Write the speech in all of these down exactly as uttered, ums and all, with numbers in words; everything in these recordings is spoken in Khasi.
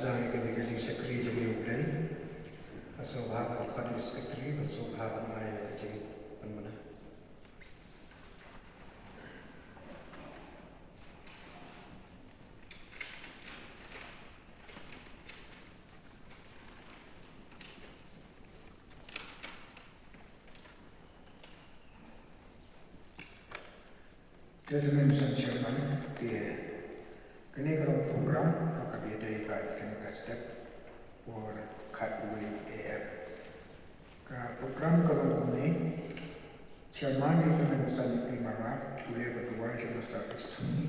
Tang ïa kane ka jingshakri jong ngi U Blei. Nga sngewbha ban khot ïa u Secretary, nga sngewbha ban ai ïa ka jingpynbna. Te tymmen basan chairman, te kane ka long program ha kaba ïadei bad kane ka step por khatwei A M. Ka program ka long kumne, chairman ïa tymmen basan ïa phi marmar, u leh ba duwai ka Master Esthoni.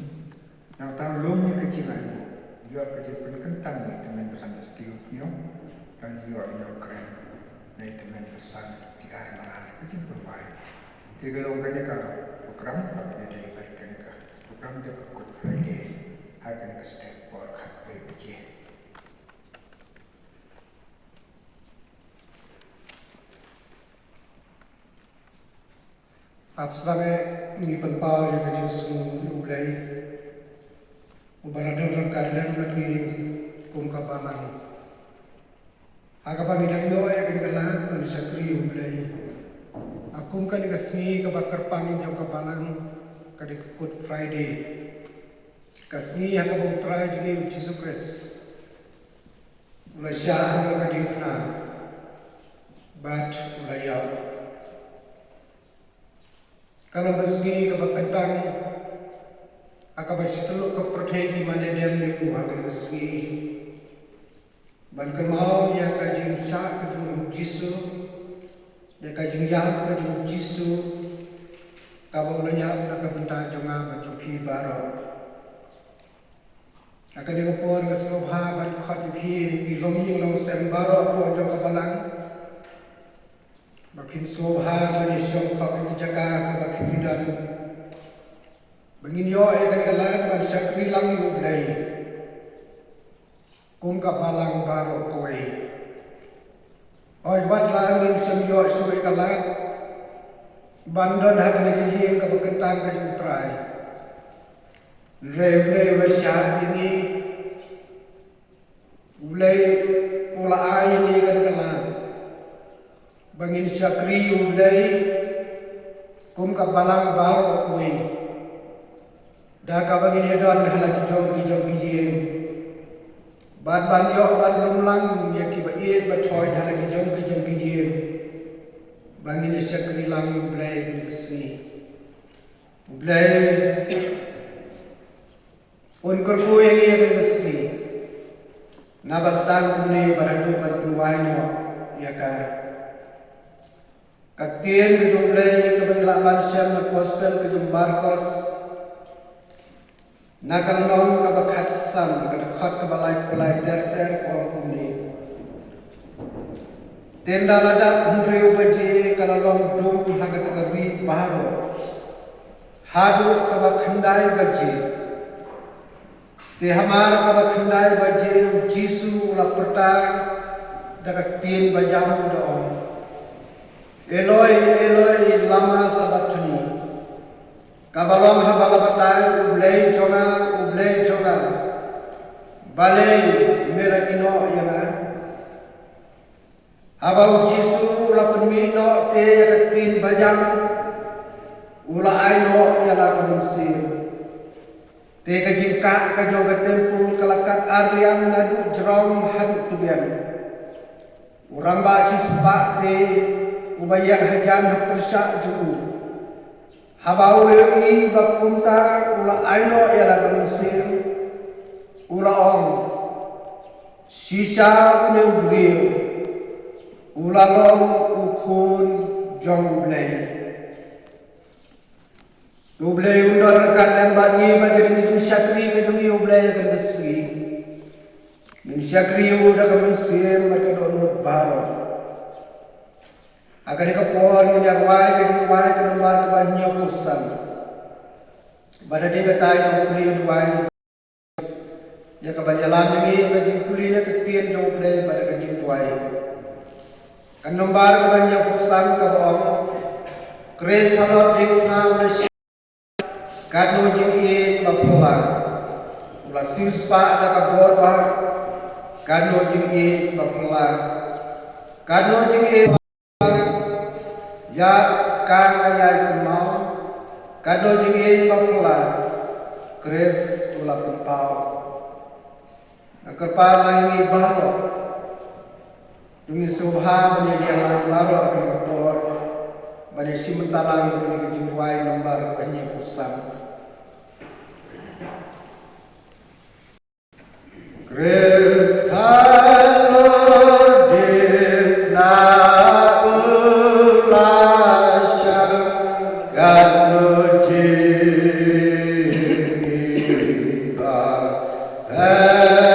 Nangta lum ïa ka jingai buh, ïoh ka jingpynkyntang ïa tymmen basan Justin Upniaw, ban ïoh ïa u kren na ïa tymmen basan T R Marar, ka jingpynwai. Te ka long kane ka program, ka dei bad kane ka program da ka Good Friday, ha kane ka step por khatwei baje. Ap sdang eh ngi pynpaw ïa ka jingsngew ïa U Blei uba la don ryngkat lem bad ngi kum ka balang. Ha kaba ngi dang ïoh ïa kane ka lad ban shakri ïa U Blei ha kum kane ka sngi kaba kyrpang jong ka balang, ka dei ka Good Friday. Ka sngi ha kaba U Trai jong ngi U Jisu Khrist u la shah halor ka diengphna bad u la ïap. Ka long ka sngi kaba kyntang ha kaba shi tyllup ka pyrthei ki mane lem ïa u ha kane ka sngi ban kynmaw ïa ka jingshah ka jong U Jisu, ïa ka jingïap ka jong U Jisu, kaba u la ïap na ka bynta jong nga bad jong phi baroh. Ha kane ka por nga sngewbha ban khot ïa phi ki longïing longsem baroh hapoh jong ka balang, ba phin sngewbha ban ïashong khop ïa ki jaka kaba phi don, ba ngin ïoh ïa kane ka lad ban shakri lang ïa U Blei kum ka balang baroh kawei. Hooid, wat la ngin shem ïoh shuh ïa ka lad ban don ha kane ka ïing kaba kyntang ka jong U Trai, hynrei U Blei u la shah ïa ngi. U Blei u la ai ïa ngi kane ka lad ba ngin shakri ïa U Blei kum ka balang baroh kawei, da kaba ngin ïadon ha la ki jong ki jong ki ïing, bad ban ïoh ban lum lang ïa kiba ïeit ba thoh ha la ki jong ki jong ki ïing, ba ngin ïashakri lang ïa U Blei kane ka sngi. U Blei un kyrkhu ïa ngi ïa kane ka sngi. Naba sdang kumne ba la dei ban pynwai noh ïa ka, ka ktien ka jong U Blei kaba ngi lah ban shem na Gospel ka jong u Markos, na ka lynnong kaba khatsan, ka dkhot kaba laiphew lai ter ter, ka ong kumne: Te ynda la dap hynriew baje ka la long dum ha kata ka ri baroh haduh kaba khyndai baje. Te hamar kaba khyndai baje U Jisu u la pyrta da ka ktien bajam u da ong: Eloi, Eloi, lama sabakthani? Kaba long haba la batai: U Blei jong nga, U Blei jong nga, balei me la ïehnoh ïa nga? Haba U Jisu u la pynmih noh te ïa ka ktien bajam, u la ai noh ïa la ka mynsiem. Te ka jingkah ka jong ka templ ka la kat ar liang naduh jrong haduh tbian. U rangbah shispah te, uba ïeng hajan ha pyrshah jong u, haba u la ïohi ba kumta u la ai noh ïa la ka mynsiem, u la ong: Shisha une u briew u la long u khun jong U Blei. U Blei un don ryngkat lem bad ngi bad ka jingshakri ka jong ngi ïa U Blei ha kane ka sngi. Ngin shakri ïa u da ka mynsiem bad ka dohnud baroh. Ha kane ka por ngin ïa rwai ka jingrwai ka nombar kaba hynñiewphew san. Bad hadien kata ngan pule u duwai ïa kaban ïalam ïa ngi ïa ka jingpule na ka ktien jong U Blei bad ka jingduwai. Ka nombar kaba hynñiewphew san kaba ong: Khrist halor diengphna u la shah katno jingïeit ba phylla, u la siewspah da ka bor ba Katno jingïeit ba phylla, katno jingïeit ba phylla, ïa ka nga ïai kynmaw, katno jingïeit ba phylla, Khrist u la pynpaw. Nga kyrpad ïa ngi baroh, to ngin sngewbha ban ïa liang lang baroh ha kane ka por, ban ïa shim bynta lang ïa kane ka jingrwai nombar kaba hynñiewphew san. Khrist halor diengphna u la shah, katno jingïeit ba phylla.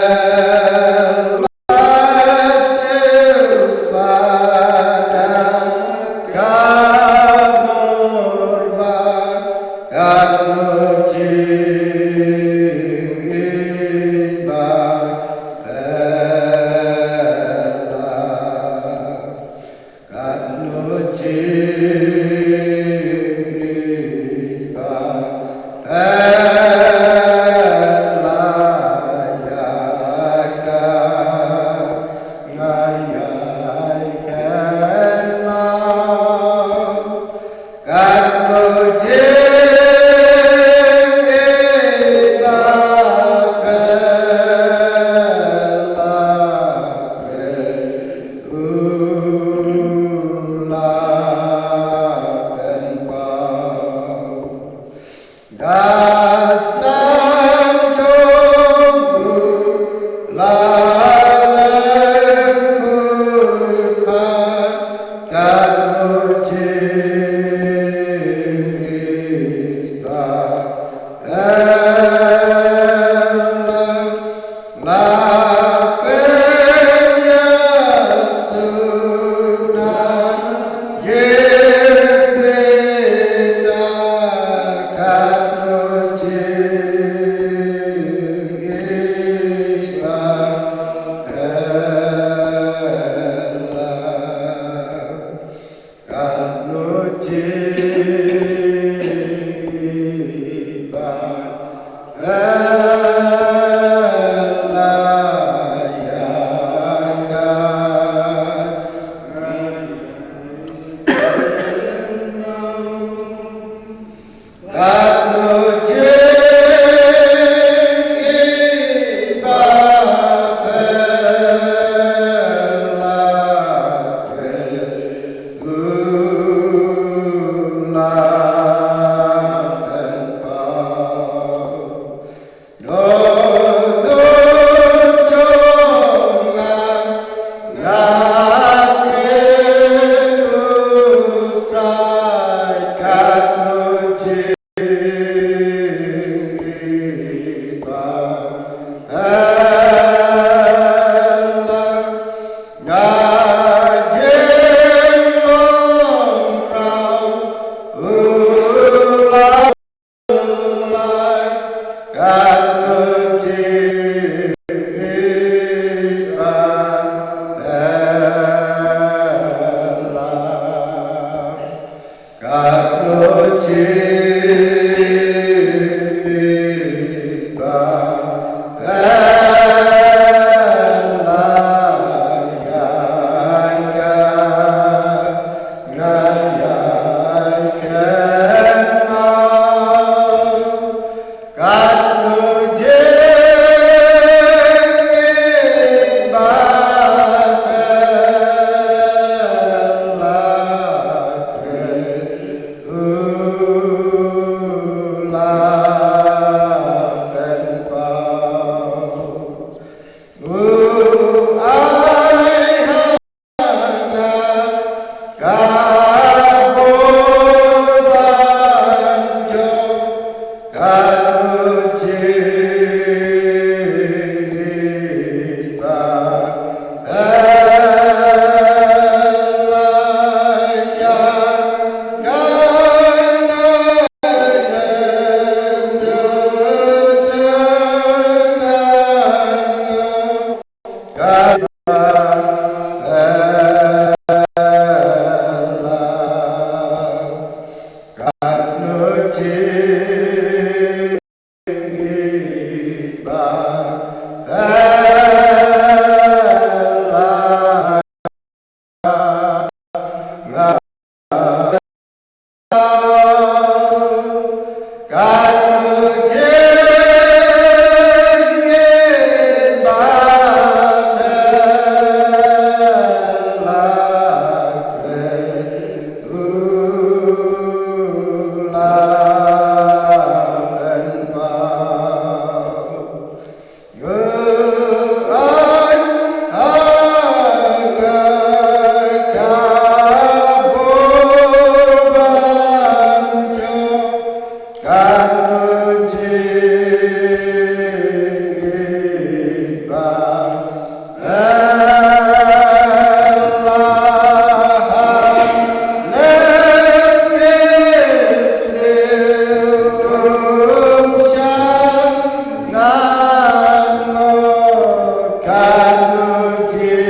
Katno jingïeit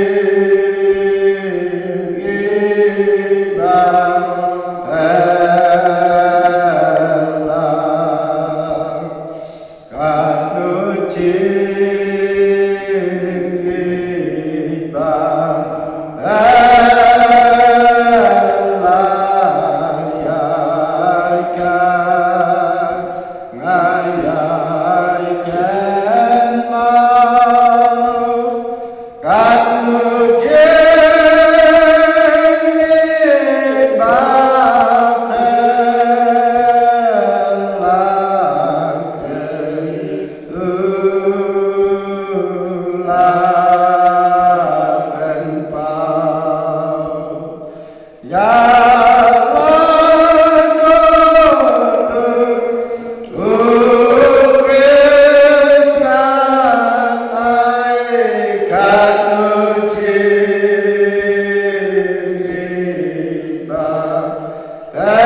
ba pela, katno jingïeit ba pela ïa ka. Nga ïai kynmaw katno jingïeit ba pela, Khrist u la pynpaw. Ïa la ka dur u Khrist ngan ai katno jingïeit ba pela, ha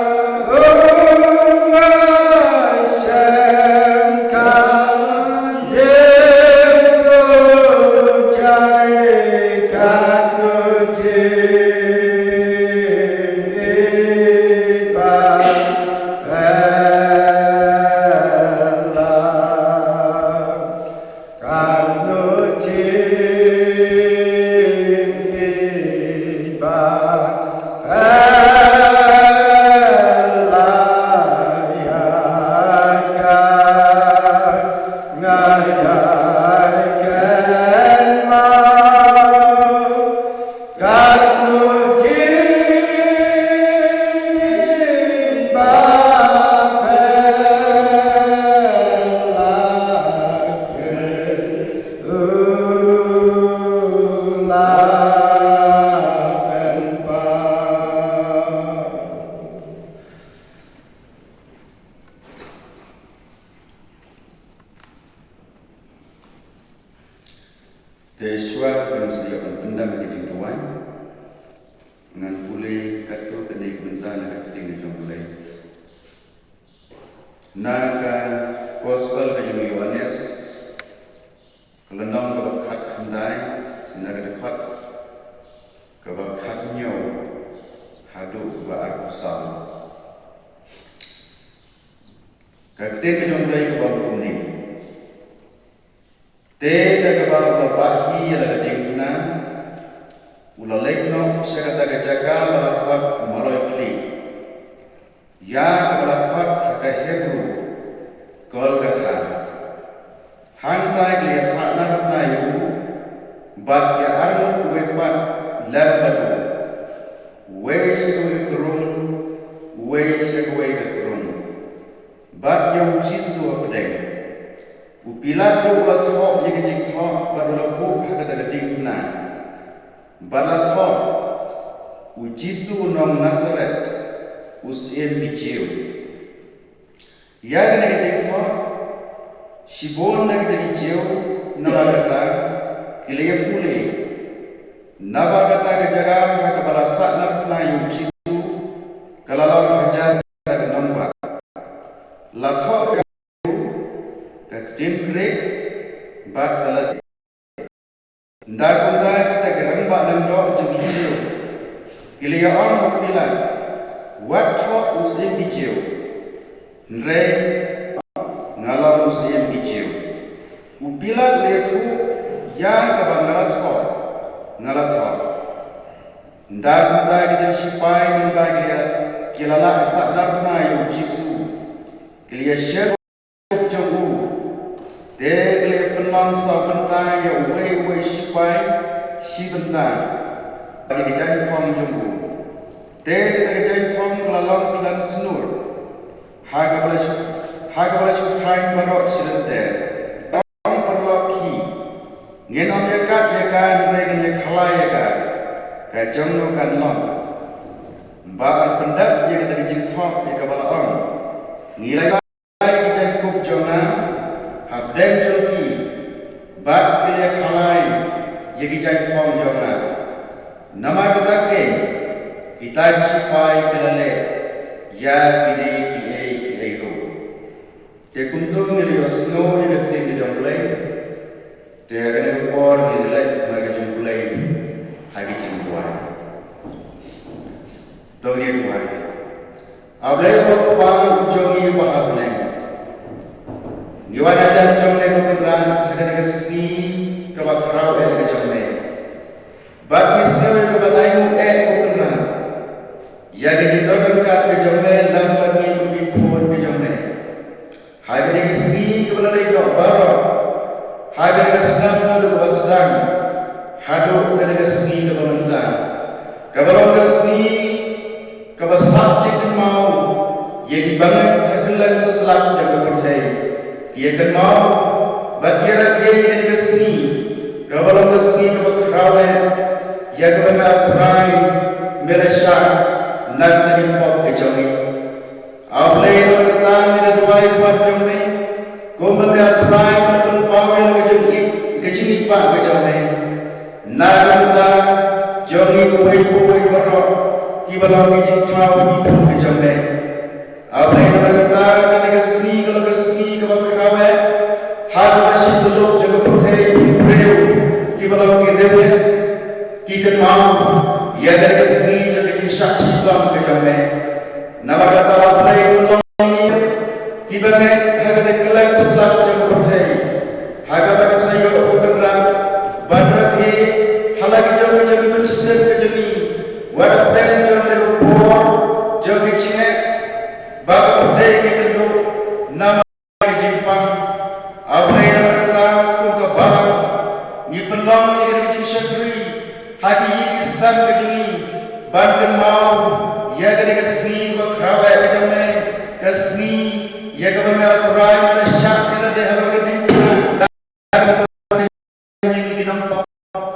u nga shem ka Nga ïai kynmaw katno jingïeit ba pela, Khrist u la pynpaw. Te shuwa ban sa ïoh ban pyndem ïa ka jingduwai, ngan pule katto katne ka bynta na ka ktien ka jong U Blei. Na ka Gospel ka jong u Ïoannis, ka lynnong kaba khatkhyndai, na ka dkhot kaba khathynñiew haduh kaba arphew saw. Ka ktien ka jong U Blei ka ong kumne. Te da kaba u la bah hi ïa la ka diengphna, u la leit noh sha kata ka jaka ba la khot Maroi Khlieh, ïa kaba la khot ha ka Hebru Golgotha. Hangta ki la ïa sahnarphna ïa u bad ïa arngut kiwei pat lem bad u, uwei sha kawei ka krung, uwei sha kawei ka krung. Bad ïa u Jisu hapdeng. U Pilat ruh u la thoh ïa ka jingthoh bad u la buh ha kata ka diengphna. Bad la thoh, U Jisu u nong Nasaret, u Syiem ki Jiw. Ïa kane ka jingthoh, shibun na kita ki Jiw, naba kata, ki la ïa pule. Naba kata ka jaka ha kaba la sahnarphna ïa u Jisu, ka la long hajan kata ka nongbah. La thoh ka, ka ktien Grik, bad ka la Ynda kumta kita ki rangbah lyngdoh jong ki Jiw ki la ïa ong ha u Pilat, wat thoh u Syiem ki Jiw. Hynrei nga long u Syiem ki Jiw. U Pilat u la ïathuh, ïa kaba nga la thoh, nga la thoh. Ynda kumta kita ki sipai mynba ki la, ki la lah sahnarphna ïa u Jisu, ki la ïa shet jong u. Te ki la pynlong saw bynta ïa uwei uwei sipai shi bynta. Bad ïa ki jaiñphong jong u. Te kita ki jaiñphong ki la long khlem snur. Ha kaba la shu, ha kaba la shu thaiñ baroh shi lynter. Ong paralok hi. Ngin ym ïa kat ïa ka, hynrei ngin ïa khalai ïa ka. Ka jong no kan long. Ba yn pyndep ïa kita ki jingthoh ïa kaba la ong. Ngi la ïa ki jaiñkup jong nga hapdeng jong ki, bad ki la ïa khalai ïa ki jaiñphong jong nga. Namar kata keiñ, kita ki sipai ki la leh ïa kine kiei kiei ruh. Te kumto ngin ïohsngew ïa ka ktien ka jong U Blei. Te ha kane ka por ngin leit ha ka jong U Blei ha ka jingduwai. To ngin duwai. A Blei ko Kpa jong ngi uba ha bneng, ngi wan hajan jong me ko Kynrad ha kane ka sngi kaba khraw eh ka jong me. Bad ngi sngew ïa kaba ainguh eh ko Kynrad ïa ka jingdon ryngkat ka jong me lem bad ngi kum ki khun ka jong me. Ha kane ka sngi kaba la leit noh baroh, ha kane ka snem naduh kaba sdang haduh kane ka sngi kaba mynta, kaba long ka sngi kaba sah jingkynmaw ïa ki bangeit ha kylleng satlak jong ka pyrthei. Ki ïa kynmaw bad ki ïa rakhe ïa kane ka sngi kaba long ka sngi kaba khraw eh ïa kaba me A Trai me la shah na ka bynta ki pop ka jong ngi. A Blei, namar kata ngi da duwai khmat jong me, kumba me A Trai me la pynpaw ïa la ka jingïeit, ka jingïeit ba ka jong me na ka bynta jong ngi uwei pa uwei baroh kiba long ki jingthaw ki khun ka jong me. A Blei, namar kata kane ka sngi ka long ka sngi kaba khraw eh ha kaba shi tyllup jong ka pyrthei ki briew kiba long ki riewngeit ki kynmaw ïa kane ka sngi jong ka jingshah shitom ka jong me. Namar kata A Blei, pynlong ïa ngi kiba ngeit ha kane ka kylleng satlak jong ka pyrthei, ha kaba ngin sa ïoh ko Kynrad ban rakhe ha la ki jong ki jong ki mynsiem ka jong ngi, wat hapdeng jong kane ka por jong ka jingeh ba ka pyrthei ka kynduh namar ka jingpang. A Blei, namar kata kum ka balang ngi pynlong ïa kane ka jingshakri ha ki ïing ki sem ka jong ngi ban kynmaw ïa kane ka sngi kaba khraw eh ka jong me, ka sngi ïa kaba me A Trai me la shah ïa lade halor ka diengphna. Ïa ngi ki nongpop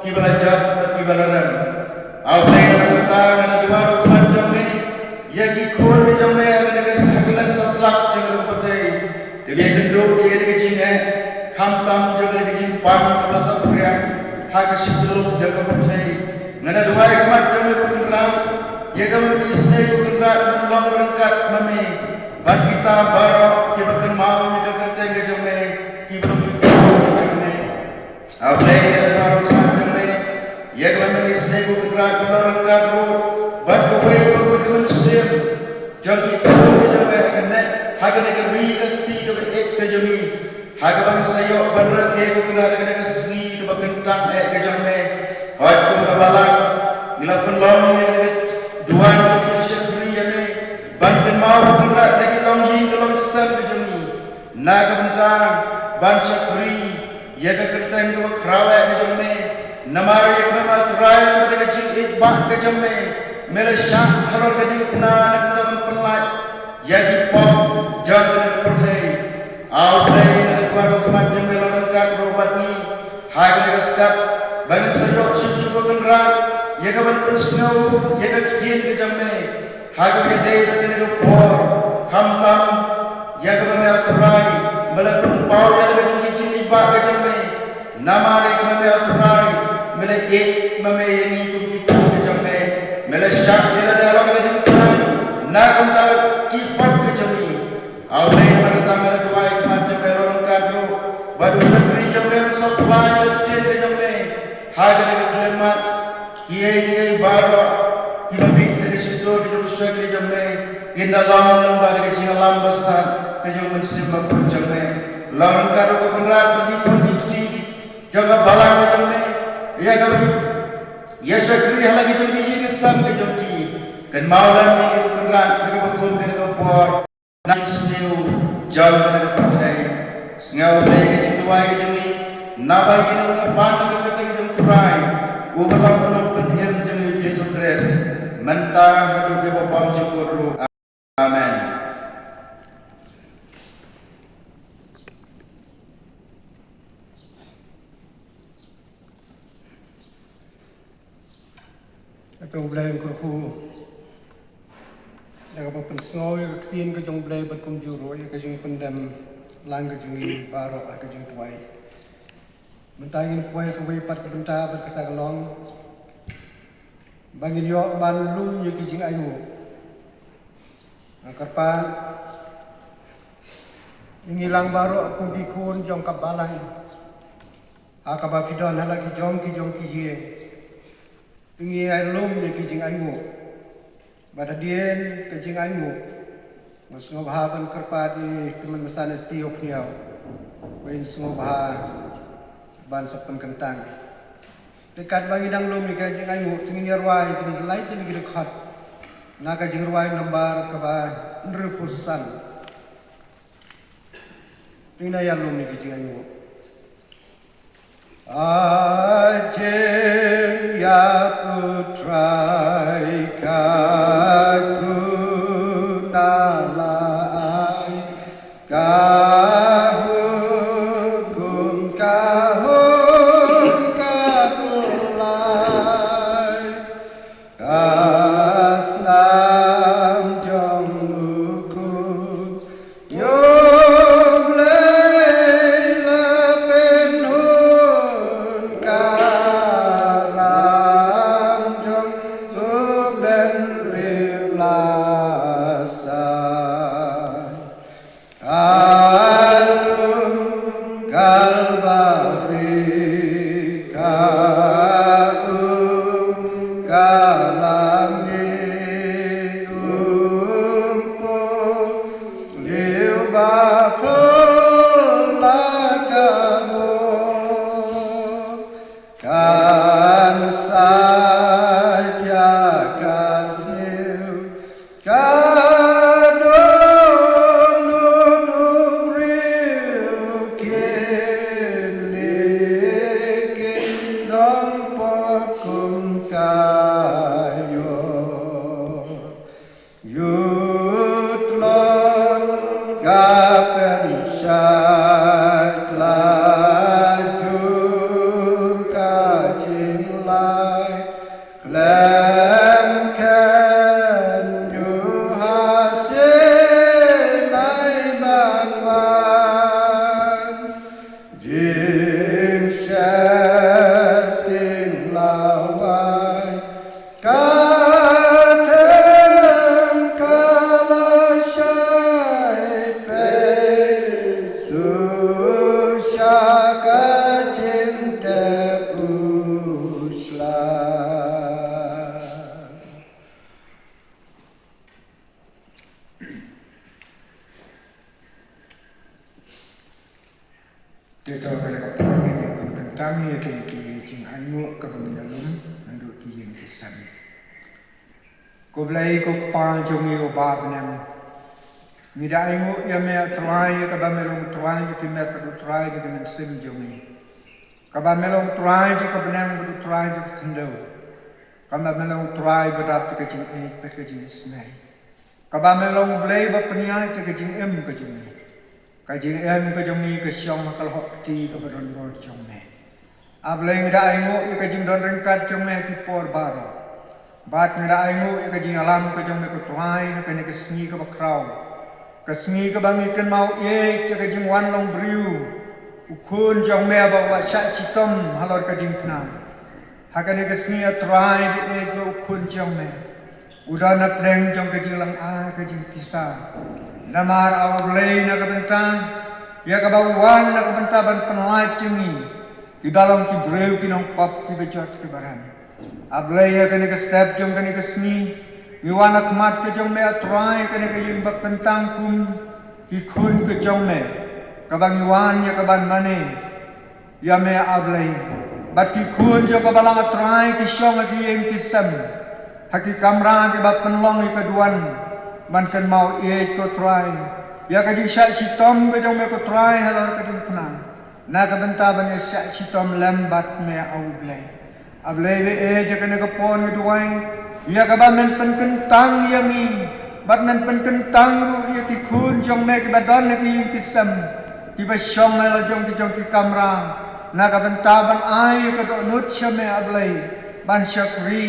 kiba la jot bad kiba la rem. A Blei, namar kata nga da duwai ruh khmat jong me ïa ki khun ki jong me ha kane ka, ha kylleng satlak jong ka pyrthei, kiba ïakynduh ïa kane ka jingeh, khamtam jong kane ka jingpang kaba la saphriang ha ka shi tyllup jong ka pyrthei. Nga da duwai khmat jong me ko Kynrad ïa kaba men isynei ko Kynrad men long ryngkat ma me bad kita baroh kiba kynmaw ïa ka kyrteng ka jong me, kiba long ki khun ki jong me. A Blei, nga da duwai ruh khmat jong me ïa kaba men isynei ko Kynrad, ba la ryngkat ruh bad kawei pa kawei ka mynsiem jong ki khun ki jong me ha kane, ha kane ka ri Khasi kaba ïeit ka jong ngi, ha kaba ngin sa ïoh ban rakhe ko Kynrad ha kane ka sngi kaba kyntang eh ka jong me. Hooid, kum ka balang ngi la pynlong ïa kane ka duwan ka jingshakri ïa me ban kynmaw ko Kynrad ha ki longïing ka longsem ka jong ngi. Na ka bynta ban shakri ïa ka kyrteng kaba khraw eh ka jong me, namar ïa kaba me A Trai bad ka jingïeit ba ka jong me, me la shah halor ka diengphna na ka bynta ban pynlait ïa ki pop jong kane ka pyrthei. A Blei, nga da duwai ruh khmat jong me la ryngkat ruh bad ngi ha kane ka step ba ngin sa ïoh shisha ko Kynrad ïa ka ban pynsngew ïa ka ktien ka jong me. Ha kaba ïadei bad kane ka por, khamtam ïa kaba me A Trai me la pynpaw ïa la ka jong ki jingïeit ba ka jong me. Namar ïa kaba me A Trai me la ïeit ma me ïa ngi kum ki khun ka jong me, me la shah ïa lade halor ka diengphna na ka bynta ki pop ka jong ngi. A Blei, namar kata nga da duwai khmat jong me la ryngkat ruh bad u shakri jong me un sa phla ïa ka ktien ka jong me ha kane ka khyllipmat. Kiei kiei baroh kiba mih na ka shyntur ka jong u shakri jong me kin da long lyngba da ka jingïalam bastad ka jong u Mynsiem Bakhuid jong me. La ryngkat ruh ko Kynrad bad ki khun ki kti ki jong ka balang ka jong me, ïa kaba ki ïa shakri ha la ki jong ki ïing ki sem ka jong ki. Kynmaw lem ïa ngi ko Kynrad ha kaba kum kane ka por. Nang sniew jong kane ka pyrthei. Sngewbha ïa ka jingduwai ka jong ngi, naba ïa kane ka ban ka kyrteng jong u Trai uba long u Nongpynim jong ngi u Jisu Khrist, mynta haduh ki bymjukut ruh. Amen. Ïa U Blei un kyrkhu ïa kaba pynsngew ïa ka ktien ka jong U Blei bad kumjuh ruh ïa ka jingpyndem lang ka jong ngi baroh ha ka jingduwai. Mynta ngin poi kawei pat ka bynta bad kata ka long ba ngin ïoh ban lum ïa ki jingainguh. Nga kyrpad Ngi lang baroh kum ki khun jong ka balang, ha kaba phi don ha la ki jong ki jong ki ïing. Ngi ai lum ïa ki jingainguh. Bad hadien ka jingainguh, nga sngewbha ban kyrpad ïa i Tymmen Basan Esti Hopniaw ba in sngewbha ban sa pynkyntang. Te katba ngi dang lum ïa ka jingainguh, te ngin ïa rwai kine ki lai tylli ki dkhot na ka jingrwai nombar kaba hynriewphew san. Te ngin ïa lum ïa ka jingainguh. A jingïap U Trai ka kuna la ai, ka hukum ka hun ka pynlait. Ka snam jong u khun ïoh Blei la pynhun, ka ram jong u bynriew la sai. Ka lum Kalbari ka um, ka la mih um, pynliew ba phylla ka bor. Kan sa jia ka sniew, ka dohnud u briew, kine kin don pop kum ka ïoh. Ïutlon ka pynshait, la jur ka jinglait, khlem kheiñ ïa u ha Sinai ban wan. Jingsheptieng la wai, ka them ka la shai, peit shuh sha ka jingtep u sla. Te to ka dei ka por ngin ïa pynkyntang ïa kine ki jingainguh kaba ngi la lum naduh ki ïing ki sem. Ko Blei ko Kpa jong ngi uba ha bneng, ngi da ainguh ïa me ah Trai ïa kaba me long Trai jong ki met bad u Trai jong ki mynsiem jong ngi. Kaba me long Trai jong ka bneng bad u Trai jong ka khyndew. Kaba me long Trai ba dap ïa ka jingïeit bad ka jingisynei. Kaba me long Blei ba pynïaid ïa ka jingim ka jong ngi. Ka jingim ka jong ngi ka shong ha ka lyoh kti kaba don bor jong me. A Blei, ngi da ainguh ïa ka jingdon ryngkat jong me ha ki por baroh. Bad ngi da ainguh ïa ka jingïalam ka jong me ko Trai ha kane ka sngi kaba khraw. Ka sngi kaba ngi kynmaw ïeit ïa ka jingwan long briew u Khun jong me ba u la shah shitom halor ka diengphna. Ha kane ka sngi ah Trai ba ïeit, ba u Khun jong me u don na pdeng jong ka jinglang ai ka jingpisa. Namar a U Blei na ka bynta ïa kaba u wan na ka bynta ban pynlait jong ngi kiba long ki briew ki nongpop kiba jot kiba rem. A Blei, ha kane ka step jong kane ka sngi ngi wan ha khmat ka jong me ah Trai, kane ka ïing ba pyntang kum ki khun ka jong me, kaba ngi wan ïa kaban mane ïa me ah Blei. Bad ki khun jong ka balang ah Trai ki shong ha ki ïing ki sem, ha ki kamra kiba pynlong ïa ka duwan, ban kynmaw ïeit ko Trai ïa ka jingshah shitom ka jong me ko Trai halor ka diengphna, na ka bynta ban ïa shah shitom lem bad me ah U Blei. A Blei ba ïeit, ha kane ka por ngi duwai ïa kaba men pynkyntang ïa ngi bad men pynkyntang ruh ïa ki khun jong me kiba don ha ki ïing ki sem, kiba shong ha la jong ki jong ki kamra, na ka bynta ban ai ïa ka dohnud sha me ah Blei, ban shakri,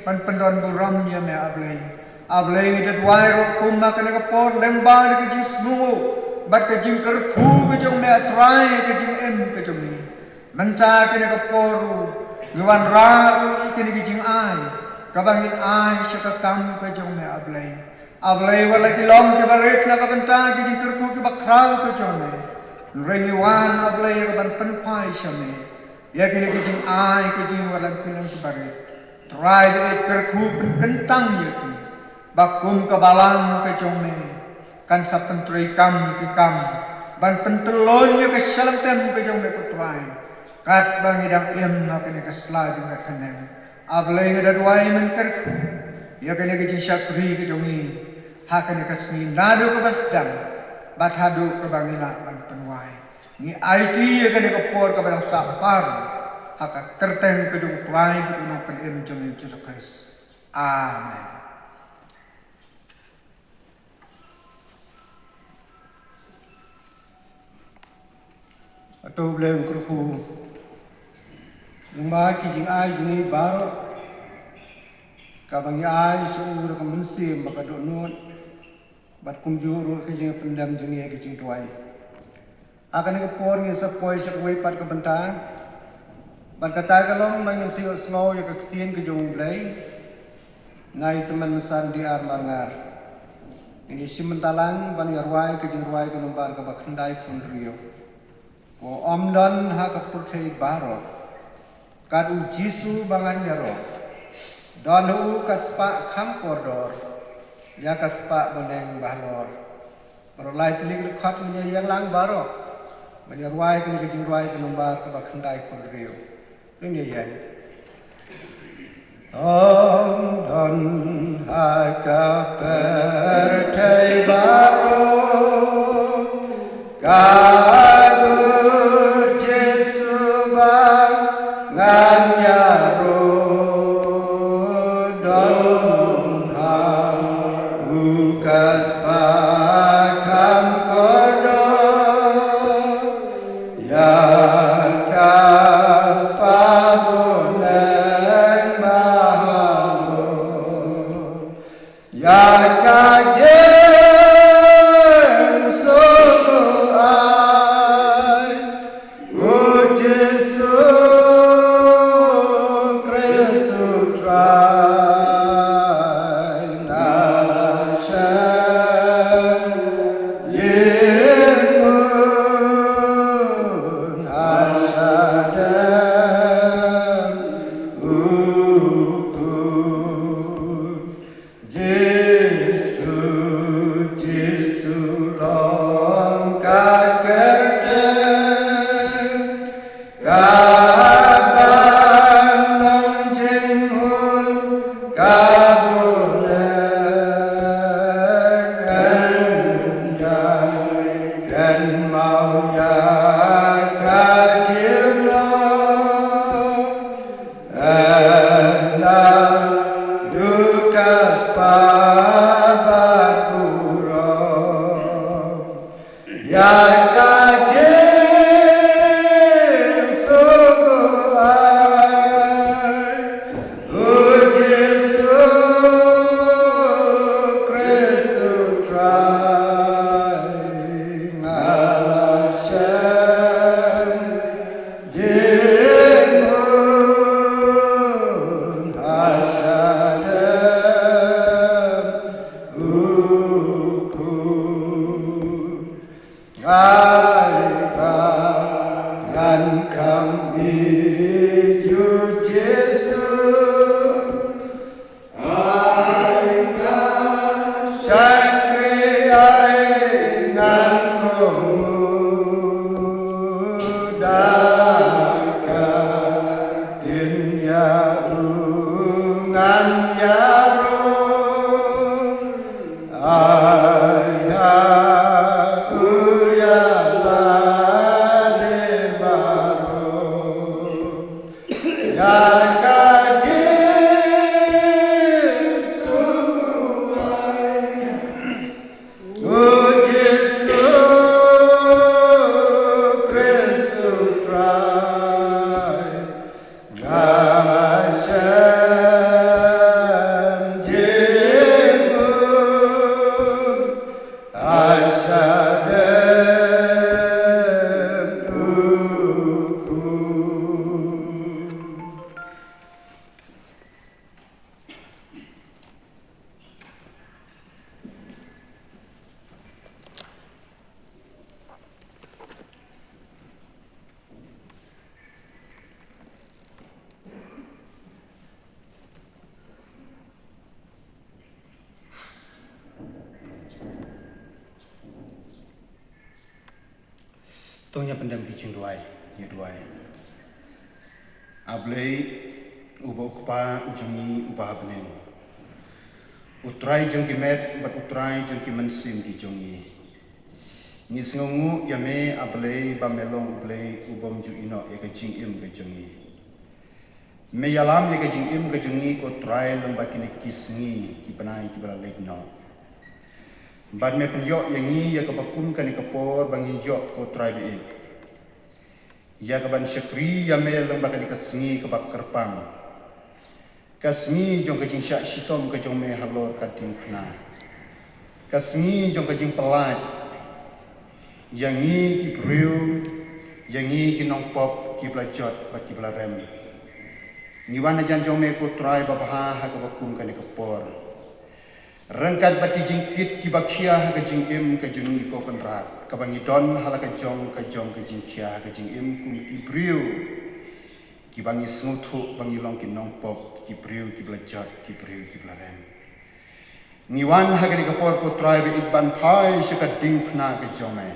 ban pyndon burom ïa me ah Blei. A Blei, ngi da duwai ruh kum ha kane ka por lyngba da ka jingsngewnguh bad ka jingkyrkhu ka jong me ah Trai ha ka jingim ka jong ngi. Mynta kane ka por ruh ngi wanrah ruh ïa kine ki jingai kaba ngin ai sha ka kam ka jong me ah Blei. A Blei, wat la ki long kiba rit na ka bynta ki jingkyrkhu kiba khraw ka jong me. Hynrei ngi wan, A Blei, ïa ka ban pynphai sha me ïa kine ki jingai, ki jingwad lam ki long kiba rit. Trai, da ïeit kyrkhu pynkyntang ïa ki, ba kum ka balang ka jong me kan sa pyntreikam ïa ki kam ban pyntyllun ïa ka shyllangtem ka jong me, ko Trai, katba ngi dang im ha kane ka sla jong ka khynnah. A Blei, ngi da duwai men kyrkhu ïa kane ka jingshakri ka jong ngi ha kane ka sngi, naduh kaba sdang bad haduh kaba ngi lah ban pynwai. Ngi aiti ïa kane ka por kaba dang sah par ha ka kyrteng ka jong U Trai bad U Nongpynim jong ngi, U Jisu Khrist. Amen. Ato Blei un kyrkhu. Lyngba ki jingai jong ngi baroh, kaba ngi ai sha u da ka mynsiem ba ka dohnud, bad kumjuh ruh ka jingpyndem jong ngi ha ka jingduwai. Ha kane ka por ngin sa poi sha kawei pat ka bynta, bad kata ka long ba ngin sa ïohsngew ïa ka ktien ka jong U Blei na i Tymmen Basan D R Marngar. Ngin ïa shim bynta lang ban ïa rwai ka jingrwai ka nombar kaba khyndai phew hynriew. Ko ym don ha ka pyrthei baroh kat U Jisu ba ngan ïaroh. Don ha u ka spah kham kordor, ïa ka spah bneng bahalor. Baroh lai tylli ki dkhot ngin ïa ïeng lang baroh ban ïa rwai kane ka jingrwai ka nombar kaba khyndai phew hynriew. Ngin ïa ïeng. Ym don ha ka pyrthei baroh kat U Jisu ba ngan ïaroh. Don ha u ka spah kham kordor, ïa ka spah bneng bahalor. Ïa ka jingsngew ai U Jisu Khrist U Trai, nga la shem jingmut ha shadem u khun. Jisu, Jisu long ka kyrteng, ka ban long jinghun ka bulleit, kan ïai kynmaw ïa ka jinglong. Ynda duk ka spah bad burom, ïa ka jingsngew ai U Jisu Khrist U Trai, nga la shem jingmut ha shadem u khun. Ai ba ngan kham ïeit ïa U Jisu, ai ba shakri ai ngan kohnguh da ka ktien, ïa u ngan ïaroh. Ai ha u ïa lade baroh. Ïa ka jingsngew ai U Jisu Khrist U Trai, nga la shem jingmut ha shadem u khun. To ngin pyndem ki jingduwai, ngin duwai. A Blei, uba u Kpa u jong ngi uba ha bneng, u Trai jong ki met bad u Trai jong ki mynsiem ki jong ngi. Ngi sngewnguh ïa me, A Blei, ba me long U Blei u bym ju ïehnoh ïa ka jingim ka jong ngi. Me ïalam ïa ka jingim ka jong ngi, ko Trai, lyngba kine ki sngi ki bnai kiba la leit noh. Bad me pynïoh ïa ngi ïa kaba kum kane ka por ba ngin ïoh, ko Trai baieit, ïa kaban shakri ïa me lyngba kane ka sngi kaba kyrpang, ka sngi jong ka jingshah shitom ka jong me halor ka diengphna, ka sngi jong ka jingpyllait ïa ngi ki briew, ïa ngi ki nongpop kiba la jot bad kiba la rem. Ngi wan hajan jong me, ko Trai babha, ha kaba kum kane ka por, ryngkat bad ki jingkit kiba khia ha ka jingim ka jong ngi, ko Kynrad, kaba ngi don ha la ka jong ka jong ka jingkhia ha ka jingim kum ki briew kiba ngi sngewthuh ba ngi long ki nongpop, ki briew kiba la jot, ki briew kiba la rem. Ngi wan ha kane ka por, ko Trai baieit, ban phai sha ka diengphna ka jong me,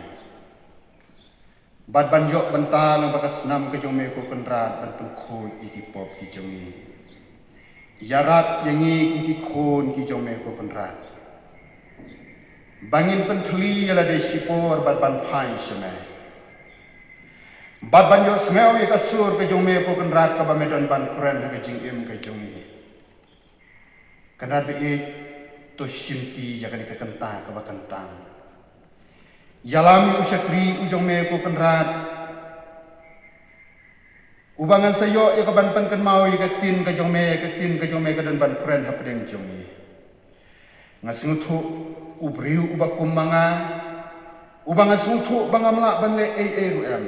bad ban ïoh bynta lyngba ka snam ka jong me, ko Kynrad, ban pynkhuid ïa ki pop ki jong ngi. Ïarap ïa ngi kum ki khun ki jong me, ko Kynrad, ba ngin pynthylli ïa lade shipor bad ban phai sha me, bad ban ïohsngew ïa ka sur ka jong me, ko Kynrad, kaba me don ban kren ha ka jingim ka jong ngi. Kynrad baieit, to shimti ïa kane ka kynta kaba kyntang. Ïalam ïa u shakri u jong me, ko Kynrad, uba ngan sa ïoh ïa kaban pynkynmaw ïa ka ktien ka jong me, ka ktien ka jong me ka don ban kren hapdeng jong ngi. Nga sngewthuh, u briew uba kum ma nga, uba nga sngewthuh ba ngam lah ban leh ei ei ruh em,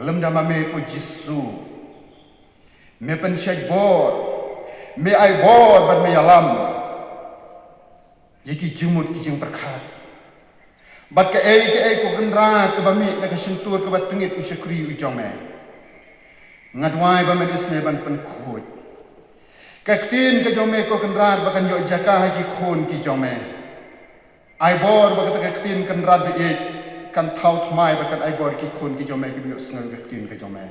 lymda ma me, ko Jisu, me pynshait bor, me ai bor bad me ïalam ïa ki jingmut ki jingpyrkhat bad kaei kaei, ko Kynrad, kaba mih na ka shyntur kaba tyngeh u shakri u jong me. Nga duwai ba men isynei ban pynkhuid ka ktien ka jong me, ko Kynrad, ba kan ïoh jaka ha ki khun ki jong me. Ai bor ba kata ka ktien, Kynrad baieit, kan thaw thymmai bad kan ai bor ki khun ki jong me kiba ïohsngew ka ktien ka jong me,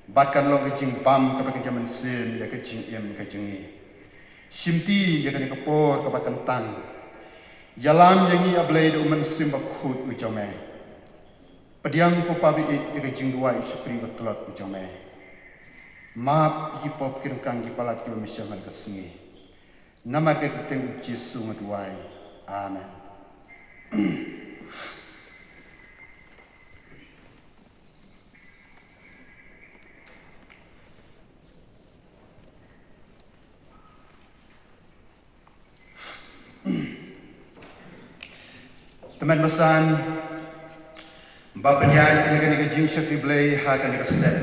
bad kan long ka jingbam kaba kynja mynsiem ïa ka jingim ka jong ngi. Shimti ïa kane ka por kaba kyntang. Ïalam ïa ngi, A Blei, da u Mynsiem Bakhuid u jong me. Pdiang, ko Pa baieit, ïa ka jingduwai u shakri batlot u jong me. Map ïa ki pop, ki ryngkang, ki palat kiba me shah man ka sngi. Namar ka kyrteng u Jisu nga duwai. Amen. Tymmen basan ba pynïaid ïa kane ka jingshakri Blei ha kane ka step.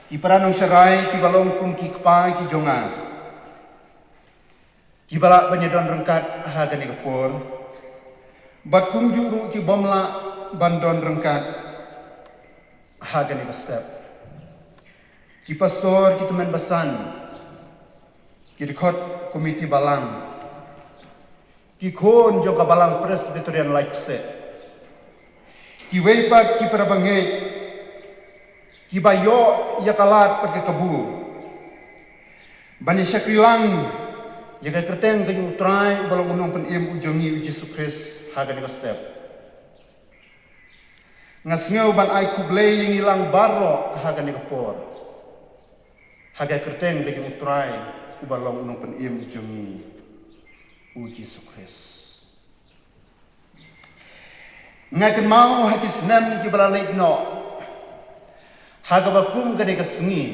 Ki para nongshakri kiba long kum ki kpa ki jong nga, kiba lah ban ïadon ryngkat ha kane ka por, bad kumjuh ruh ki bym lah ban don ryngkat ha kane ka step. Ki pastor, ki tymmen basan, ki dkhot komiti balang, ki khun jong ka Balang Presbyterian Laipseh, kiwei pat ki para bangeit kiba ïoh ïa ka lad bad ka kabu ban ïa shakri lang ïa ka kyrteng ka jong u Trai uba long u Nongpynim u jong ngi u Jisu Khrist ha kane ka step. Nga sngew ban ai khublei ïa ngi lang baroh ha kane ka por, ha ka kyrteng ka jong u Trai uba long u Nongpynim u jong ngi u Jisu Khrist. Nga kynmaw ha ki snem kiba la leit noh, ha kaba kum kane ka sngi,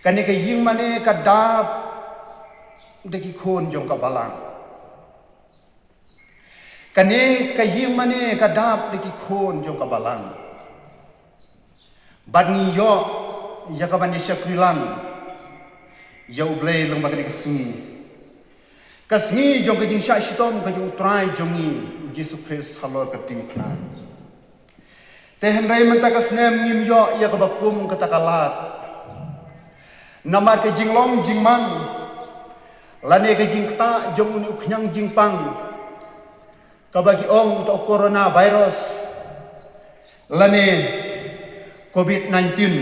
kane ka ïingmane ka dap da ki khun jong ka balang. Kane ka ïingmane ka dap da ki khun jong ka balang. Bad ngi ïoh ïa kaban ïa shakri lang ïa U Blei lyngba kane ka sngi, ka sngi jong ka jingshah shitom ka jong u Trai jong ngi u Jisu Khrist halor ka diengphna. Te hynrei mynta ka snem ngim ïoh ïa kaba kum kata ka lad. Namar ka jinglong jingman lane ka jingktah jong une u khñiang jingpang kaba ki ong uta u coronavirus lane covid nineteen,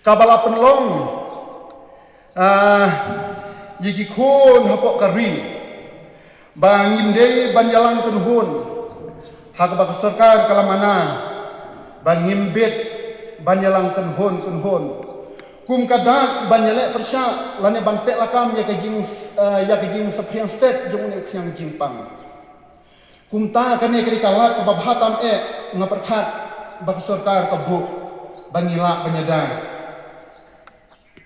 kaba la pynlong, ah, ïa ki khun hapoh ka ri ba ngim dei ban ïalang kynhun, ha kaba ka sorkar ka la mana ba ngim bit ban ïalang kynhun kynhun, kum ka dak ban ïaleh pyrshah lane ban teh lakam ïa ka jing, ah, ïa ka jingsaphriang stet jong une u khñiang jingpang. Kumta kane ka dei ka lad kaba bha tam eh, nga pyrkhat ba ka sorkar ka buh ba ngi lah ban ïada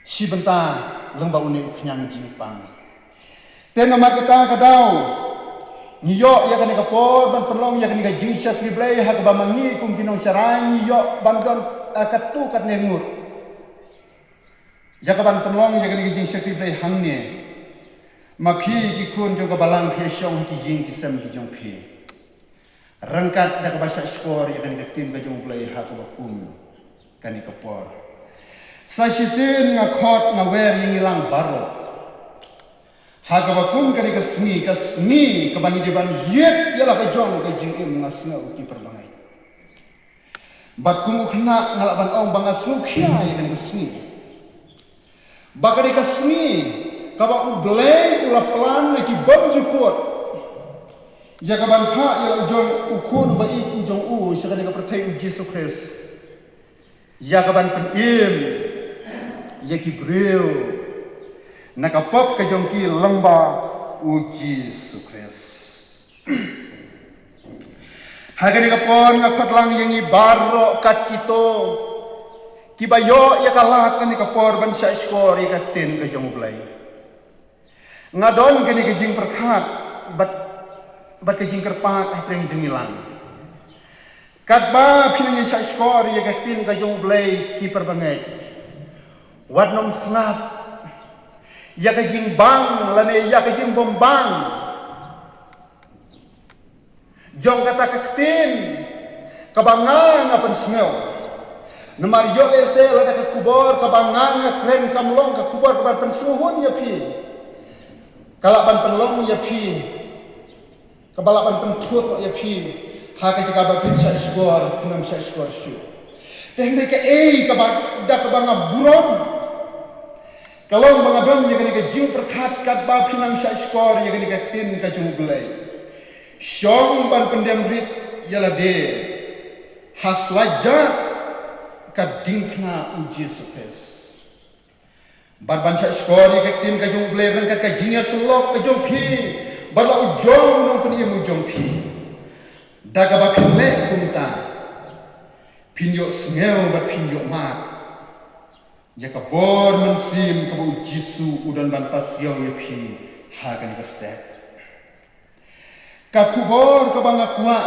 shi bynta lyngba une u khñiang jingpang. Te namar kata ka daw, ngi ïoh ïa kane ka por ban pynlong ïa kane ka jingshakri Blei ha kaba ma ngi kum ki nongshakri ngi ïoh ban don, ah, katto katne ngut ïa ka ban pynlong ïa kane ka jingshakri Blei hangne. Ma phi ki khun jong ka balang phi shong ha ki jingkisem ki jong phi. Ryngkat da kaba shah shkor ïa kane ka ktien ka jong U Blei ha kaba kum kane ka por. Sa shisien nga khot nga wer ïa ngi lang baroh ha kaba kum kane ka sngi, ka sngi kaba ngi dei ban ïit ïa la ka jong ka jingim, nga sngew ki para bangeit. Bad kum u khynnah nga lah ban ong ba nga sngewkhia ïa kane ka sngi. Ba kane ka sngi kaba U Blei u la plan na ki bymjukut ïa ka ban phah ïa la u jong u khun uba ïeit u jong u sha kane ka pyrthei, U Jisu Khrist, ïa ka ban pynim ïa ki briew na ka pop ka jong ki lyngba U Jisu Khrist. Ha kane ka por nga khot lang ïa ngi baroh kat kito kiba ïoh ïa ka lad kane ka por ban shah shkor ïa ka ktien ka jong U Blei. Nga don kane ka jingpyrkhat bad, bad ka jingkyrpad hapdeng jong ngi lang. Katba phi nang ïa shah shkor ïa ka ktien ka jong U Blei, ki para bangeit, wat nym sngap ïa ka jingbang lane ïa ka jingbym bang jong kata ka ktien kaba nga nga pynsngew. Namar ïoh lehse lada ka khubor kaba nga nga kren kam long ka khubor kaba pynsngew hun ïa phi, ka lah ban pynlong ïa phi, kaba lah ban pynthut ïa phi ha ka jaka ba phin shah shkor, phin ym shah shkor shuh. Te hynrei kaei kaba, da kaba nga burom ka long ba nga don ïa kane ka jingpyrkhat katba phi nang shah shkor ïa kane ka ktien ka jong U Blei. Shong ban pyndem rit ïa lade ha slajat ka diengphna U Jisu Khrist. Bad ban shah shkor ïa ka ktien ka jong U Blei ryngkat ka jingïasyllok ka jong phi bad la u jong u nongpynim u jong phi. Da kaba phin leh kumta, phin ïohsngew bad phin ïohmad ïa ka bor mynsiem kaba U Jisu u don ban pasiaw ïa phi ha kane ka step. Ka khubor kaba nga kwah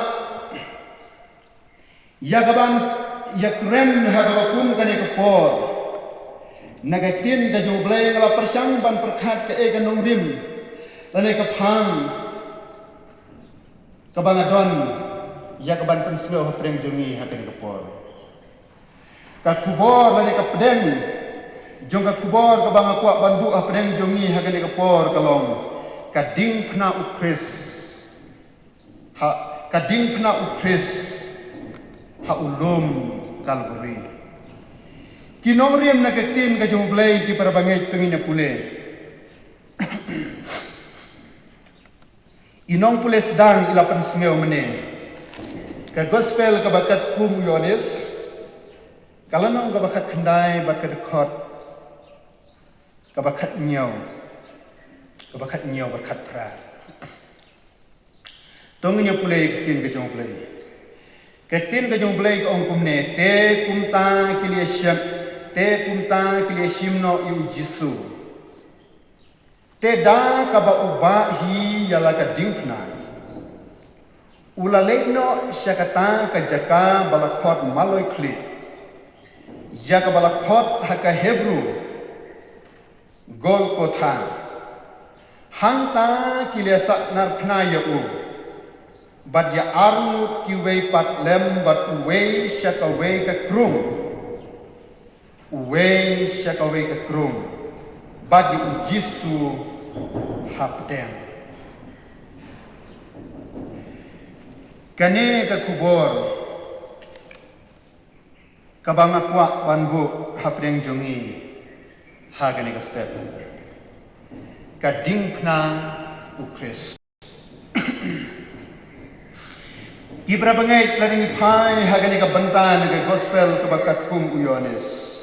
ïa ka ban ïakren ha kaba kum kane ka por, na ka ktien ka jong U Blei nga la pyrshang ban pyrkhat kaei ka nongrim lane ka phang kaba nga don ïa ka ban pynsngew hapdeng jong ngi ha kane ka por. Ka khubor lane ka pdeng jong ka khubor kaba nga kwah ban buh hapdeng jong ngi ha kane ka por ka long ka diengphna U Khrist. Ha ka diengphna U Khrist ha u lum Kalbari. Ki nongrim na ka ktien ka jong U Blei, ki para bangeit, to ngin ïa pule. I nongpule sdang i la pynsngew mynne. Ka gospel kaba katkum u Ïoannis, ka lynnong kaba khatkhyndai bad ka dkhot kaba khathynñiew, kaba khathynñiew bad khatphra. To ngin ïa pule ka ktien ka jong U Blei. Ka ktien ka jong U Blei ka ong kumne: Te kumta ki la ïa shim, te kumta ki la ïa shim noh ïa U Jisu. Te da kaba u bah hi ïa la ka diengphna, u la leit noh sha kata ka jaka ba la khot Maloi Khlieh, ïa kaba la khot ha ka Hebru Golgotha. Hangta ki la ïa sahnarphna ïa u bad ïa arngut kiwei pat lem bad uwei sha kawei ka krung, uwei sha kawei ka krung, bad ïa U Jisu hapdeng. Kane ka khubor kaba nga kwah ban buh hapdeng jong ngi ha kane ka step, ka diengphna u Khrist. Ki para bangeit, lada ngi phai ha kane ka bynta na ka gospel kaba katkum u Ïoannis.